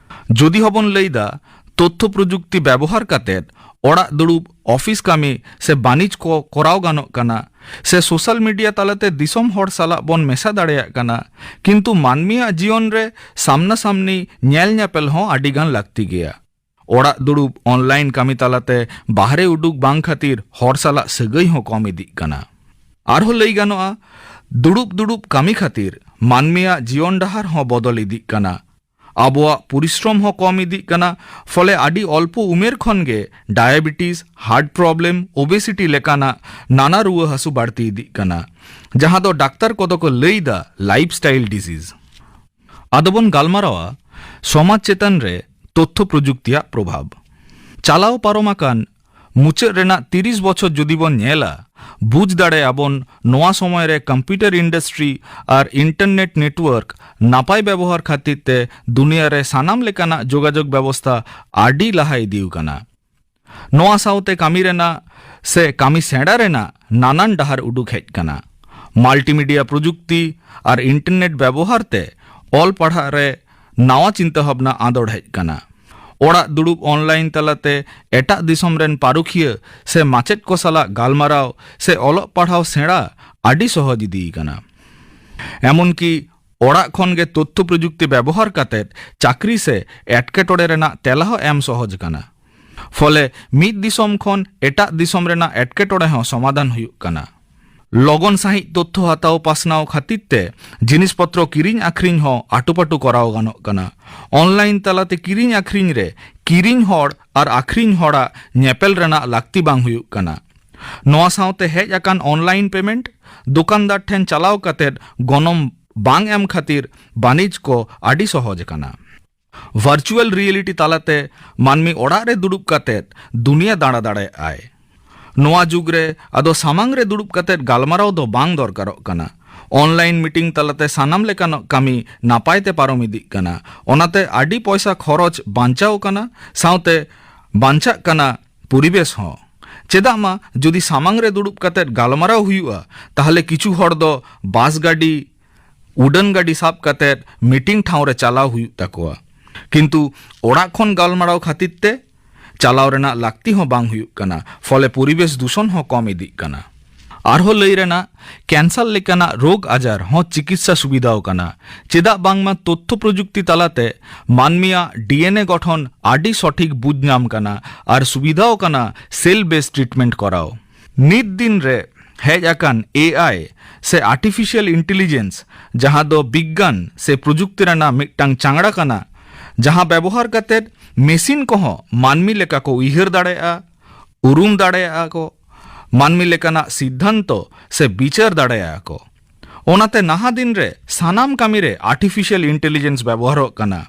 ᱡᱩᱫᱤ ᱦᱚᱸᱵᱚᱱ ᱞᱟᱹᱭᱫᱟ, ᱛᱚᱛᱛᱷᱚ ᱯᱨᱚᱡᱩᱠᱛᱤ ᱵᱮᱵᱚᱦᱟᱨ ᱠᱟᱛᱮᱫ ᱚᱲᱟᱜ ᱫᱩᱲᱩᱵ ᱚᱯᱷᱤᱥ ᱠᱟᱹᱢᱤ ᱥᱮ ᱵᱟᱹᱱᱤᱡᱽ ᱠᱚ ᱠᱚᱨᱟᱣ ᱜᱟᱱᱚᱜ ᱠᱟᱱᱟ, ᱥᱮ ᱥᱳᱥᱟᱞ ᱢᱤᱰᱤᱭᱟ ᱛᱟᱞᱟᱛᱮ ᱫᱤᱥᱚᱢ ᱦᱚᱲ ᱥᱟᱞᱟᱜ ᱵᱚᱱ ᱢᱮᱥᱟ ᱫᱟᱲᱮᱭᱟᱜ ᱠᱟᱱᱟ, ᱠᱤᱱᱛᱩ ᱢᱟᱹᱱᱢᱤᱭᱟᱜ ᱡᱤᱭᱚᱱ ᱨᱮ ᱥᱟᱢᱱᱟ ᱥᱟᱢᱱᱤ ᱧᱮᱞ ᱧᱮᱯᱮᱞ ᱦᱚᱸ ᱟᱹᱰᱤ ᱜᱟᱱ ᱞᱟᱹᱠᱛᱤ ᱜᱮᱭᱟ᱾ ᱚᱲᱟᱜ ᱫᱩᱲᱩᱵ ᱚᱱᱞᱟᱭᱤᱱ ᱠᱟᱹᱢᱤ ᱛᱟᱞᱟᱛᱮ ᱵᱟᱦᱨᱮ ᱩᱰᱩᱠ ᱵᱟᱝ ᱠᱷᱟᱹᱛᱤᱨ ᱦᱚᱲ ᱥᱟᱞᱟᱜ ᱥᱟᱹᱜᱟᱹᱭ ᱦᱚᱸ ᱠᱚᱢ ᱤᱫᱤᱜ ᱠᱟᱱᱟ᱾ ᱟᱨᱦᱚᱸ ᱞᱟᱹᱭ ᱜᱟᱱᱚᱜᱼᱟ, ᱫᱩᱲᱩᱵ ᱫᱩᱲᱩᱵ ᱠᱟᱹᱢᱤ ᱠᱷᱟᱹᱛᱤᱨ ᱢᱟᱹᱱᱢᱤᱭᱟᱜ ᱡᱤᱭᱚᱱ ᱰᱟᱦᱟᱨ ᱦᱚᱸ ᱵᱚᱫᱚᱞ ᱤᱫᱤᱜ ᱠᱟᱱᱟ᱾ ᱟᱵᱚᱣᱟᱜ ᱯᱚᱨᱤᱥᱨᱚᱢ ᱦᱚᱸ ᱠᱚᱢ ᱤᱫᱤᱜ ᱠᱟᱱᱟ᱾ ᱯᱷᱚᱞᱮ ᱟᱹᱰᱤ ᱚᱞᱯᱚ ᱩᱢᱮᱨ ᱠᱷᱚᱱ ᱜᱮ ᱰᱟᱭᱟᱵᱮᱴᱤᱥ, ᱦᱟᱨᱴ ᱯᱨᱚᱵᱞᱮᱢ, ᱳᱵᱮᱥᱤᱴᱤ ᱞᱮᱠᱟᱱᱟᱜ ᱱᱟᱱᱟ ᱨᱩᱣᱟᱹ ᱦᱟᱹᱥᱩ ᱵᱟᱹᱲᱛᱤ ᱤᱫᱤᱜ ᱠᱟᱱᱟ, ᱡᱟᱦᱟᱸ ᱫᱚ ᱰᱟᱠᱛᱟᱨ ᱠᱚᱫᱚ ᱠᱚ ᱞᱟᱹᱭ ᱮᱫᱟ ᱞᱟᱭᱤᱯᱷ ᱥᱴᱟᱭᱤᱞ ᱰᱤᱡᱤᱡᱽ᱾ ᱟᱫᱚ ᱵᱚᱱ ᱜᱟᱞᱢᱟᱨᱟᱣᱟ ᱥᱚᱢᱟᱡᱽ ᱪᱮᱛᱟᱱ ᱨᱮ ᱛᱚᱛᱛᱷᱚ ᱯᱨᱚᱡᱩᱠᱛᱤᱭᱟᱜ ᱯᱨᱚᱵᱷᱟᱵᱽ᱾ ᱪᱟᱞᱟᱣ ᱯᱟᱨᱚᱢ ᱟᱠᱟᱱ ᱢᱩᱪᱟᱹᱫ ᱨᱮᱱᱟᱜ ᱛᱤᱨᱤᱥ ᱵᱚᱪᱷᱚᱨ ᱡᱩᱫᱤ ᱵᱚᱱ ᱧᱮᱞᱟ, ᱵᱩᱡᱽ ᱫᱟᱲᱮᱭᱟᱜᱼᱟ ᱵᱚᱱ ᱱᱚᱣᱟ ᱥᱚᱢᱚᱭ ᱨᱮ ᱠᱚᱢᱯᱤᱭᱩᱴᱟᱨ ᱤᱱᱰᱟᱥᱴᱨᱤ ᱟᱨ ᱤᱱᱴᱟᱨᱱᱮᱴ ᱱᱮᱴᱣᱟᱨᱠ ᱱᱟᱯᱟᱭ ᱵᱮᱵᱚᱦᱟᱨ ᱠᱷᱟᱹᱛᱤᱨ ᱛᱮ ᱫᱩᱱᱤᱭᱟᱹ ᱨᱮ ᱥᱟᱱᱟᱢ ᱞᱮᱠᱟᱱᱟᱜ ᱡᱳᱜᱟᱡᱳᱜᱽ ᱵᱮᱵᱚᱥᱛᱷᱟ ᱟᱹᱰᱤ ᱞᱟᱦᱟ ᱤᱫᱤ ᱟᱠᱟᱱᱟ᱾ ᱱᱚᱣᱟ ᱥᱟᱶᱛᱮ ᱠᱟᱹᱢᱤ ᱨᱮᱱᱟᱜ ᱥᱮ ᱠᱟᱹᱢᱤ ᱥᱮᱬᱟ ᱨᱮᱱᱟᱜ ᱱᱟᱱᱟᱱ ᱰᱟᱦᱟᱨ ᱩᱰᱩᱠ ᱦᱮᱡ ᱠᱟᱱᱟ᱾ ᱢᱟᱞᱴᱤᱢᱤᱰᱤᱭᱟ ᱯᱨᱚᱡᱩᱠᱛᱤ ᱟᱨ ᱤᱱᱴᱟᱨᱱᱮᱴ ᱵᱮᱵᱚᱦᱟᱨ ᱛᱮ ᱚᱞ ᱯᱟᱲᱦᱟᱜ ᱨᱮ ᱱᱟᱣᱟ ᱪᱤᱱᱛᱟᱹ ᱵᱷᱟᱵᱽᱱᱟ ᱟᱸᱫᱚᱲ ᱦᱮᱡ ᱠᱟᱱᱟ᱾ ᱚᱲᱟᱜ ᱫᱩᱲᱩᱵ ᱚᱱᱞᱟᱭᱤᱱ ᱛᱟᱞᱟᱛᱮ ᱮᱴᱟᱜ ᱫᱤᱥᱚᱢ ᱨᱮᱱ ᱯᱟᱹᱨᱩᱠᱷᱤᱭᱟᱹ ᱥᱮ ᱢᱟᱪᱮᱫ ᱠᱚ ᱥᱟᱞᱟᱜ ᱜᱟᱞᱢᱟᱨᱟᱣ ᱥᱮ ᱚᱞᱚᱜ ᱯᱟᱲᱦᱟᱣ ᱥᱮᱬᱟ ᱟᱹᱰᱤ ᱥᱚᱦᱚᱡ ᱤᱫᱤ ᱟᱠᱟᱱᱟ᱾ ᱮᱢᱚᱱᱠᱤ ᱚᱲᱟᱜ ᱠᱷᱚᱱ ᱜᱮ ᱛᱚᱛᱛᱷᱚ ᱯᱨᱚᱡᱩᱠᱛᱤ ᱵᱮᱵᱚᱦᱟᱨ ᱠᱟᱛᱮ ᱪᱟᱹᱠᱨᱤ ᱥᱮ ᱮᱴᱠᱮᱴᱚᱬᱮ ᱨᱮᱱᱟᱜ ᱛᱮᱞᱟ ᱦᱚᱸ ᱮᱢ ᱥᱚᱦᱚᱡ ᱠᱟᱱᱟ᱾ ᱯᱷᱚᱞᱮ ᱢᱤᱫ ᱫᱤᱥᱚᱢ ᱠᱷᱚᱱ ᱮᱴᱟᱜ ᱫᱤᱥᱚᱢ ᱨᱮᱱᱟᱜ ᱮᱴᱠᱮᱴᱚᱬᱮ ᱦᱚᱸ ᱥᱚᱢᱟᱫᱷᱟᱱ ᱦᱩᱭᱩᱜ ᱠᱟᱱᱟ᱾ ᱞᱚᱜᱚᱱ ᱥᱟᱺᱦᱤᱡ ᱛᱚᱛᱛᱷᱚ ᱦᱟᱛᱟᱣ ᱯᱟᱥᱱᱟᱣ ᱠᱷᱟᱹᱛᱤᱨ ᱛᱮ ᱡᱤᱱᱤᱥ ᱯᱚᱛᱨᱚ ᱠᱤᱨᱤᱧ ᱟᱹᱠᱷᱨᱤᱧ ᱦᱚᱸ ᱟᱴᱩᱯᱟᱴᱩ ᱠᱚᱨᱟᱣ ᱜᱟᱱᱚᱜ ᱠᱟᱱᱟ᱾ ᱚᱱᱞᱟᱭᱤᱱ ᱛᱟᱞᱟᱛᱮ ᱠᱤᱨᱤᱧ ᱟᱹᱠᱷᱨᱤᱧ ᱨᱮ ᱠᱤᱨᱤᱧ ᱦᱚᱲ ᱟᱨ ᱟᱹᱠᱷᱨᱤᱧ ᱦᱚᱲᱟᱜ ᱧᱮᱯᱮᱞ ᱨᱮᱱᱟᱜ ᱞᱟᱹᱠᱛᱤ ᱵᱟᱝ ᱦᱩᱭᱩᱜ ᱠᱟᱱᱟ᱾ ᱱᱚᱣᱟ ᱥᱟᱶᱛᱮ ᱦᱮᱡ ᱟᱠᱟᱱ ᱚᱱᱞᱟᱭᱤᱱ ᱯᱮᱢᱮᱱᱴ, ᱫᱚᱠᱟᱱᱫᱟᱨ ᱴᱷᱮᱱ ᱪᱟᱞᱟᱣ ᱠᱟᱛᱮ ᱜᱚᱱᱚᱝ ᱵᱟᱝ ᱮᱢ ᱠᱷᱟᱹᱛᱤᱨ ᱵᱟᱹᱱᱤᱡᱽ ᱠᱚ ᱟᱹᱰᱤ ᱥᱚᱦᱚᱡ ᱟᱠᱟᱱᱟ᱾ ᱵᱷᱟᱨᱪᱩᱣᱟᱞ ᱨᱤᱭᱮᱞᱤᱴᱤ ᱛᱟᱞᱟᱛᱮ ᱢᱟᱹᱱᱢᱤ ᱚᱲᱟᱜ ᱨᱮ ᱫᱩᱲᱩᱵ ᱠᱟᱛᱮ ᱫᱩᱱᱤᱭᱟᱹ ᱫᱟᱬᱟ ᱫᱟᱲᱮᱭᱟᱜᱼᱟᱭ᱾ ᱱᱚᱣᱟ ᱡᱩᱜᱽ ᱨᱮ ᱟᱫᱚ ᱥᱟᱢᱟᱝ ᱨᱮ ᱫᱩᱲᱩᱵ ᱠᱟᱛᱮ ᱜᱟᱞᱢᱟᱨᱟᱣ ᱫᱚ ᱵᱟᱝ ᱫᱚᱨᱠᱟᱨᱚᱜ ᱠᱟᱱᱟ᱾ ᱚᱱᱞᱟᱭᱤᱱ ᱢᱤᱴᱤᱝ ᱛᱟᱞᱟᱛᱮ ᱥᱟᱱᱟᱢ ᱞᱮᱠᱟᱱᱟᱜ ᱠᱟᱹᱢᱤ ᱱᱟᱯᱟᱭ ᱛᱮ ᱯᱟᱨᱚᱢ ᱤᱫᱤᱜ ᱠᱟᱱᱟ᱾ ᱚᱱᱟᱛᱮ ᱟᱹᱰᱤ ᱯᱚᱭᱥᱟ ᱠᱷᱚᱨᱚᱪ ᱵᱟᱧᱪᱟᱣ ᱠᱟᱱᱟ, ᱥᱟᱶᱛᱮ ᱵᱟᱧᱪᱟᱜ ᱠᱟᱱᱟ ᱯᱚᱨᱤᱵᱮᱥ ᱦᱚᱸ᱾ ᱪᱮᱫᱟᱜ ᱢᱟ ᱡᱩᱫᱤ ᱥᱟᱢᱟᱝ ᱨᱮ ᱫᱩᱲᱩᱵ ᱠᱟᱛᱮ ᱜᱟᱞᱢᱟᱨᱟᱣ ᱦᱩᱭᱩᱜᱼᱟ, ᱛᱟᱦᱞᱮ ᱠᱤᱪᱷᱩ ᱦᱚᱲ ᱫᱚ ᱵᱟᱥ ᱜᱟᱹᱰᱤ, ᱩᱰᱟᱹᱱ ᱜᱟᱹᱰᱤ ᱥᱟᱵ ᱠᱟᱛᱮ ᱢᱤᱴᱤᱝ ᱴᱷᱟᱶ ᱨᱮ ᱪᱟᱞᱟᱣ ᱦᱩᱭᱩᱜ ᱛᱟᱠᱚᱣᱟ᱾ ᱠᱤᱱᱛᱩ ᱚᱲᱟᱜ ᱠᱷᱚᱱ ᱜᱟᱞᱢᱟᱨᱟᱣ ᱠᱷᱟᱹᱛᱤᱨ ᱛᱮ ᱪᱟᱞᱟᱣ ᱨᱮᱱᱟᱜ ᱞᱟᱹᱠᱛᱤ ᱦᱚᱸ ᱵᱟᱝ ᱦᱩᱭᱩᱜ ᱠᱟᱱᱟ᱾ ᱯᱷᱚᱞᱮ ᱯᱚᱨᱤᱵᱮᱥ ᱫᱩᱥᱚᱱ ᱦᱚᱸ ᱠᱚᱢ ᱤᱫᱤᱜ ᱠᱟᱱᱟ᱾ ᱟᱨᱦᱚᱸ ᱞᱟᱹᱭ ᱨᱮᱱᱟᱜ, ᱠᱮᱱᱥᱟᱨ ᱞᱮᱠᱟᱱᱟᱜ ᱨᱳᱜᱽ ᱟᱡᱟᱨ ᱦᱚᱸ ᱪᱤᱠᱤᱛᱥᱟ ᱥᱩᱵᱤᱫᱷᱟᱣ ᱠᱟᱱᱟ᱾ ᱪᱮᱫᱟᱜ ᱵᱟᱝᱢᱟ ᱛᱚᱛᱛᱷᱚ ᱯᱨᱚᱡᱩᱠᱛᱤ ᱛᱟᱞᱟᱛᱮ ᱢᱟᱹᱱᱢᱤᱭᱟᱜ ᱰᱤ ᱮᱱ ᱮ ᱜᱚᱴᱷᱚᱱ ᱟᱹᱰᱤ ᱥᱚᱴᱷᱤᱠ ᱵᱩᱡᱽ ᱧᱟᱢ ᱠᱟᱱᱟ ᱟᱨ ᱥᱩᱵᱤᱫᱷᱟᱣ ᱠᱟᱱᱟ ᱥᱮᱞ ᱵᱮᱥ ᱴᱨᱤᱴᱢᱮᱱᱴ ᱠᱚᱨᱟᱣ᱾ ᱱᱤᱛ ᱫᱤᱱ ᱨᱮ ᱦᱮᱡ ᱟᱠᱟᱱ ᱮ ᱟᱭ ᱥᱮ ᱟᱨᱴᱤᱯᱷᱤᱥᱤᱭᱟᱞ ᱤᱱᱴᱮᱞᱤᱡᱮᱱᱥ, ᱡᱟᱦᱟᱸ ᱫᱚ ᱵᱤᱜᱽᱜᱟᱱ ᱥᱮ ᱯᱨᱚᱡᱩᱠᱛᱤ ᱨᱮᱱᱟᱜ ᱢᱤᱫᱴᱟᱝ ᱪᱟᱝᱲᱟ ᱠᱟᱱᱟ, ᱡᱟᱦᱟᱸ ᱵᱮᱵᱚᱦᱟᱨ ᱠᱟᱛᱮ ᱢᱮᱥᱤᱱ ᱠᱚᱦᱚᱸ ᱢᱟᱹᱱᱢᱤ ᱞᱮᱠᱟ ᱠᱚ ᱩᱭᱦᱟᱹᱨ ᱫᱟᱲᱮᱭᱟᱜᱼᱟ, ᱩᱨᱩᱢ ᱫᱟᱲᱮᱭᱟᱜᱼᱟ ᱠᱚ, ᱢᱟᱹᱱᱢᱤ ᱞᱮᱠᱟᱱᱟᱜ ᱥᱤᱫᱽᱫᱷᱟᱱᱛᱚ ᱥᱮ ᱵᱤᱪᱟᱹᱨ ᱫᱟᱲᱮᱭᱟᱜᱼᱟ ᱠᱚ᱾ ᱚᱱᱟᱛᱮ ᱱᱟᱦᱟᱜ ᱫᱤᱱ ᱨᱮ ᱥᱟᱱᱟᱢ ᱠᱟᱹᱢᱤ ᱨᱮ ᱟᱨᱴᱤᱯᱷᱤᱥᱤᱭᱟᱞ ᱤᱱᱴᱮᱞᱤᱡᱮᱱᱥ ᱵᱮᱵᱚᱦᱟᱨᱚᱜ ᱠᱟᱱᱟ᱾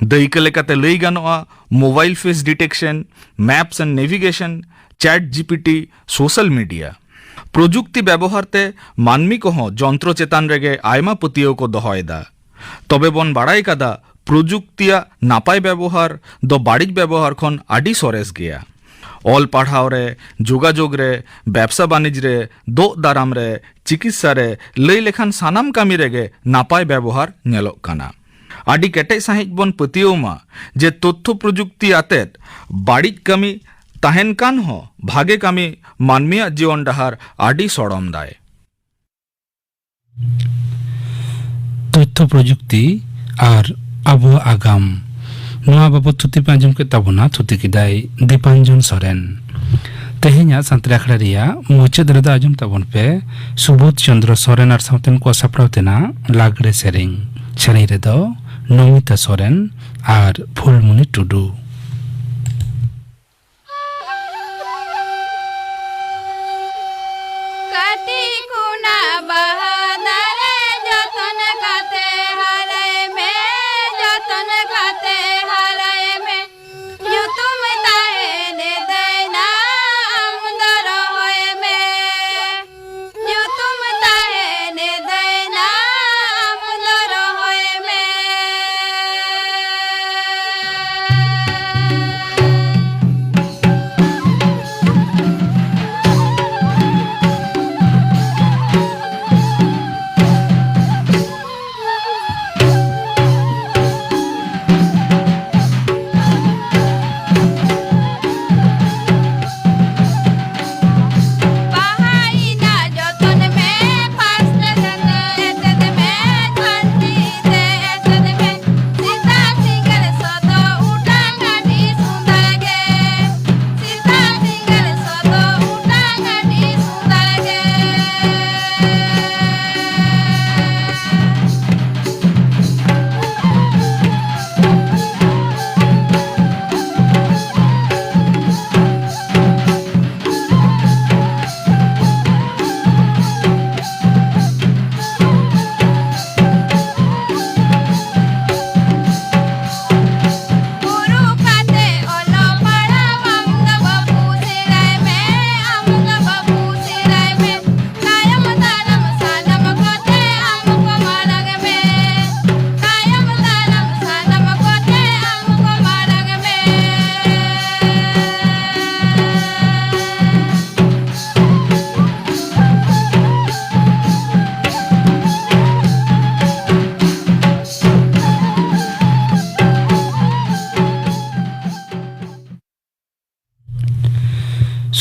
ᱫᱟᱹᱭᱠᱟᱹ ᱞᱮᱠᱟᱛᱮ ᱞᱟᱹᱭ ᱜᱟᱱᱚᱜᱼᱟ, mobile face detection, maps and navigation, chat G P T, social media. ᱯᱨᱚᱡᱩᱠᱛᱤ ᱵᱮᱵᱚᱦᱟᱨ ᱛᱮ ᱢᱟᱹᱱᱢᱤ ᱠᱚᱦᱚᱸ ᱡᱚᱱᱛᱨᱚ ᱪᱮᱛᱟᱱ ᱨᱮᱜᱮ ᱟᱭᱢᱟ ᱯᱟᱹᱛᱭᱟᱹᱣ ᱠᱚ ᱫᱚᱦᱚᱭᱮᱫᱟ᱾ ᱛᱚᱵᱮ ᱵᱚᱱ ᱵᱟᱲᱟᱭ ᱠᱟᱫᱟ, ᱯᱨᱚᱡᱩᱠᱛᱤᱭᱟᱜ ᱱᱟᱯᱟᱭ ᱵᱮᱵᱚᱦᱟᱨ ᱫᱚ ᱵᱟᱹᱲᱤᱡ ᱵᱮᱵᱚᱦᱟᱨ ᱠᱷᱚᱱ ᱟᱹᱰᱤ ᱥᱚᱨᱮᱥ ᱜᱮᱭᱟ᱾ ᱚᱞ ᱯᱟᱲᱦᱟᱣ ᱨᱮ, ᱡᱳᱜᱟᱡᱳᱜᱽ ᱨᱮ, ᱵᱮᱵᱽᱥᱟ ᱵᱟᱹᱱᱤᱡᱽ ᱨᱮ, ᱫᱳᱜ ᱫᱟᱨᱟᱢ ᱨᱮ, ᱪᱤᱠᱤᱛᱥᱟ ᱨᱮ, ᱞᱟᱹᱭ ᱞᱮᱠᱷᱟᱱ ᱥᱟᱱᱟᱢ ᱠᱟᱹᱢᱤ ᱨᱮᱜᱮ ᱱᱟᱯᱟᱭ ᱵᱮᱵᱚᱦᱟᱨ ᱧᱮᱞᱚᱜ ᱠᱟᱱᱟ᱾ ᱟᱹᱰᱤ ᱠᱮᱴᱮᱡ ᱥᱟᱹᱦᱤᱡ ᱵᱚᱱ ᱯᱟᱹᱛᱭᱟᱹᱣ ᱢᱟ ᱡᱮ ᱛᱚᱛᱛᱷᱚ ᱯᱨᱚᱡᱩᱠᱛᱤ ᱟᱛᱮᱫ ᱵᱟᱹᱲᱤᱡ ᱠᱟᱹᱢᱤ ᱛᱟᱦᱮᱱ ᱠᱟᱱ ᱦᱚᱸ ᱵᱷᱟᱜᱮ ᱠᱟᱹᱢᱤ ᱢᱟᱹᱱᱢᱤᱭᱟᱜ ᱡᱤᱭᱚᱱ ᱰᱟᱦᱟᱨ ᱟᱹᱰᱤ ᱥᱚᱲᱚᱢ ᱫᱟᱭ᱾ ᱛᱚᱛᱛᱷᱚ ᱯᱨᱚᱡᱩᱠᱛᱤ ᱟᱨ ᱟᱵᱚᱣᱟᱜ ᱟᱜᱟᱢ, ᱱᱚᱣᱟ ᱵᱟᱵᱚᱛ ᱛᱷᱩᱛᱤ ᱯᱮ ᱟᱸᱡᱚᱢ ᱠᱮᱫ ᱛᱟᱵᱚᱱᱟ᱾ ᱛᱷᱩᱛᱤ ᱠᱮᱫᱟᱭ ᱫᱤᱯᱟᱧᱡᱚᱱ ᱥᱚᱨᱮᱱ᱾ ᱛᱮᱦᱮᱧᱟᱜ ᱥᱟᱱᱛᱟᱲᱤ ᱟᱠᱷᱲᱟ ᱨᱮᱭᱟᱜ ᱢᱩᱪᱟᱹᱫ ᱨᱮᱫᱚ ᱟᱸᱡᱚᱢ ᱛᱟᱵᱚᱱ ᱯᱮ ᱥᱩᱵᱳᱫᱷ ᱪᱚᱸᱫᱽᱨᱚ ᱥᱚᱨᱮᱱ ᱟᱨ ᱥᱟᱶᱛᱮᱱ ᱠᱚᱣᱟᱜ ᱥᱟᱯᱲᱟᱣ ᱛᱮᱱᱟᱜ ᱞᱟᱜᱽᱲᱮ ᱥᱮᱨᱮᱧ᱾ ᱥᱮᱨᱮᱧ ᱨᱮᱫᱚ ᱱᱚᱢᱤᱛᱟ ᱥᱚᱨᱮᱱ ᱟᱨ ᱯᱷᱩᱞᱢᱩᱱᱤ ᱴᱩᱰᱩ᱾ ᱠᱟᱹᱴᱤᱡ ᱠᱷᱚᱱᱟᱜ ᱵᱟᱦᱟ ᱫᱟᱨᱮ ᱡᱚᱛᱚᱱ ᱠᱟᱛᱮ ᱦᱟᱨᱟᱭ ᱢᱮ, ᱡᱚᱛᱚᱱ ᱠᱟᱛᱮ ᱦᱟᱨᱟᱭ ᱢᱮ᱾ ᱧᱩᱛᱩᱢ ᱛᱟᱦᱮᱱ ᱫᱟᱹᱭᱱᱟ ᱟᱢ ᱫᱚ ᱨᱚᱦᱚᱭ ᱢᱮ᱾ ᱧᱩᱛᱩᱢ ᱛᱟᱦᱮᱱ ᱫᱟᱹᱭᱱᱟ ᱟᱢ ᱫᱚ ᱨᱚᱦᱚᱭ ᱢᱮ᱾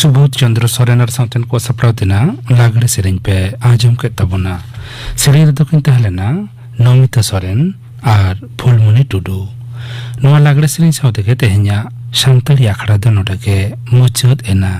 ᱥᱩᱵᱳᱫᱷ ᱪᱚᱱᱫᱨᱚ ᱥᱚᱨᱮᱱ ᱟᱨ ᱥᱟᱶᱛᱮᱱ ᱠᱚ ᱥᱟᱯᱲᱟᱣ ᱛᱮᱱᱟᱜ ᱞᱟᱜᱽᱲᱮ ᱥᱮᱨᱮᱧ ᱯᱮ ᱟᱸᱡᱚᱢ ᱠᱮᱫ ᱛᱟᱵᱚᱱᱟ᱾ ᱥᱮᱨᱮᱧ ᱨᱮᱫᱚ ᱠᱤᱱ ᱛᱟᱦᱮᱸ ᱞᱮᱱᱟ ᱱᱚᱢᱤᱛᱟ ᱥᱚᱨᱮᱱ ᱟᱨ ᱯᱷᱩᱞᱢᱩᱱᱤ ᱴᱩᱰᱩ᱾ ᱱᱚᱣᱟ ᱞᱟᱜᱽᱲᱮ ᱥᱮᱨᱮᱧ ᱥᱟᱶ ᱛᱮᱜᱮ ᱛᱮᱦᱮᱧᱟᱜ ᱥᱟᱱᱛᱟᱲᱤ ᱟᱠᱷᱲᱟ ᱫᱚ ᱱᱚᱰᱮ ᱜᱮ ᱢᱩᱪᱟᱹᱫ ᱮᱱᱟ᱾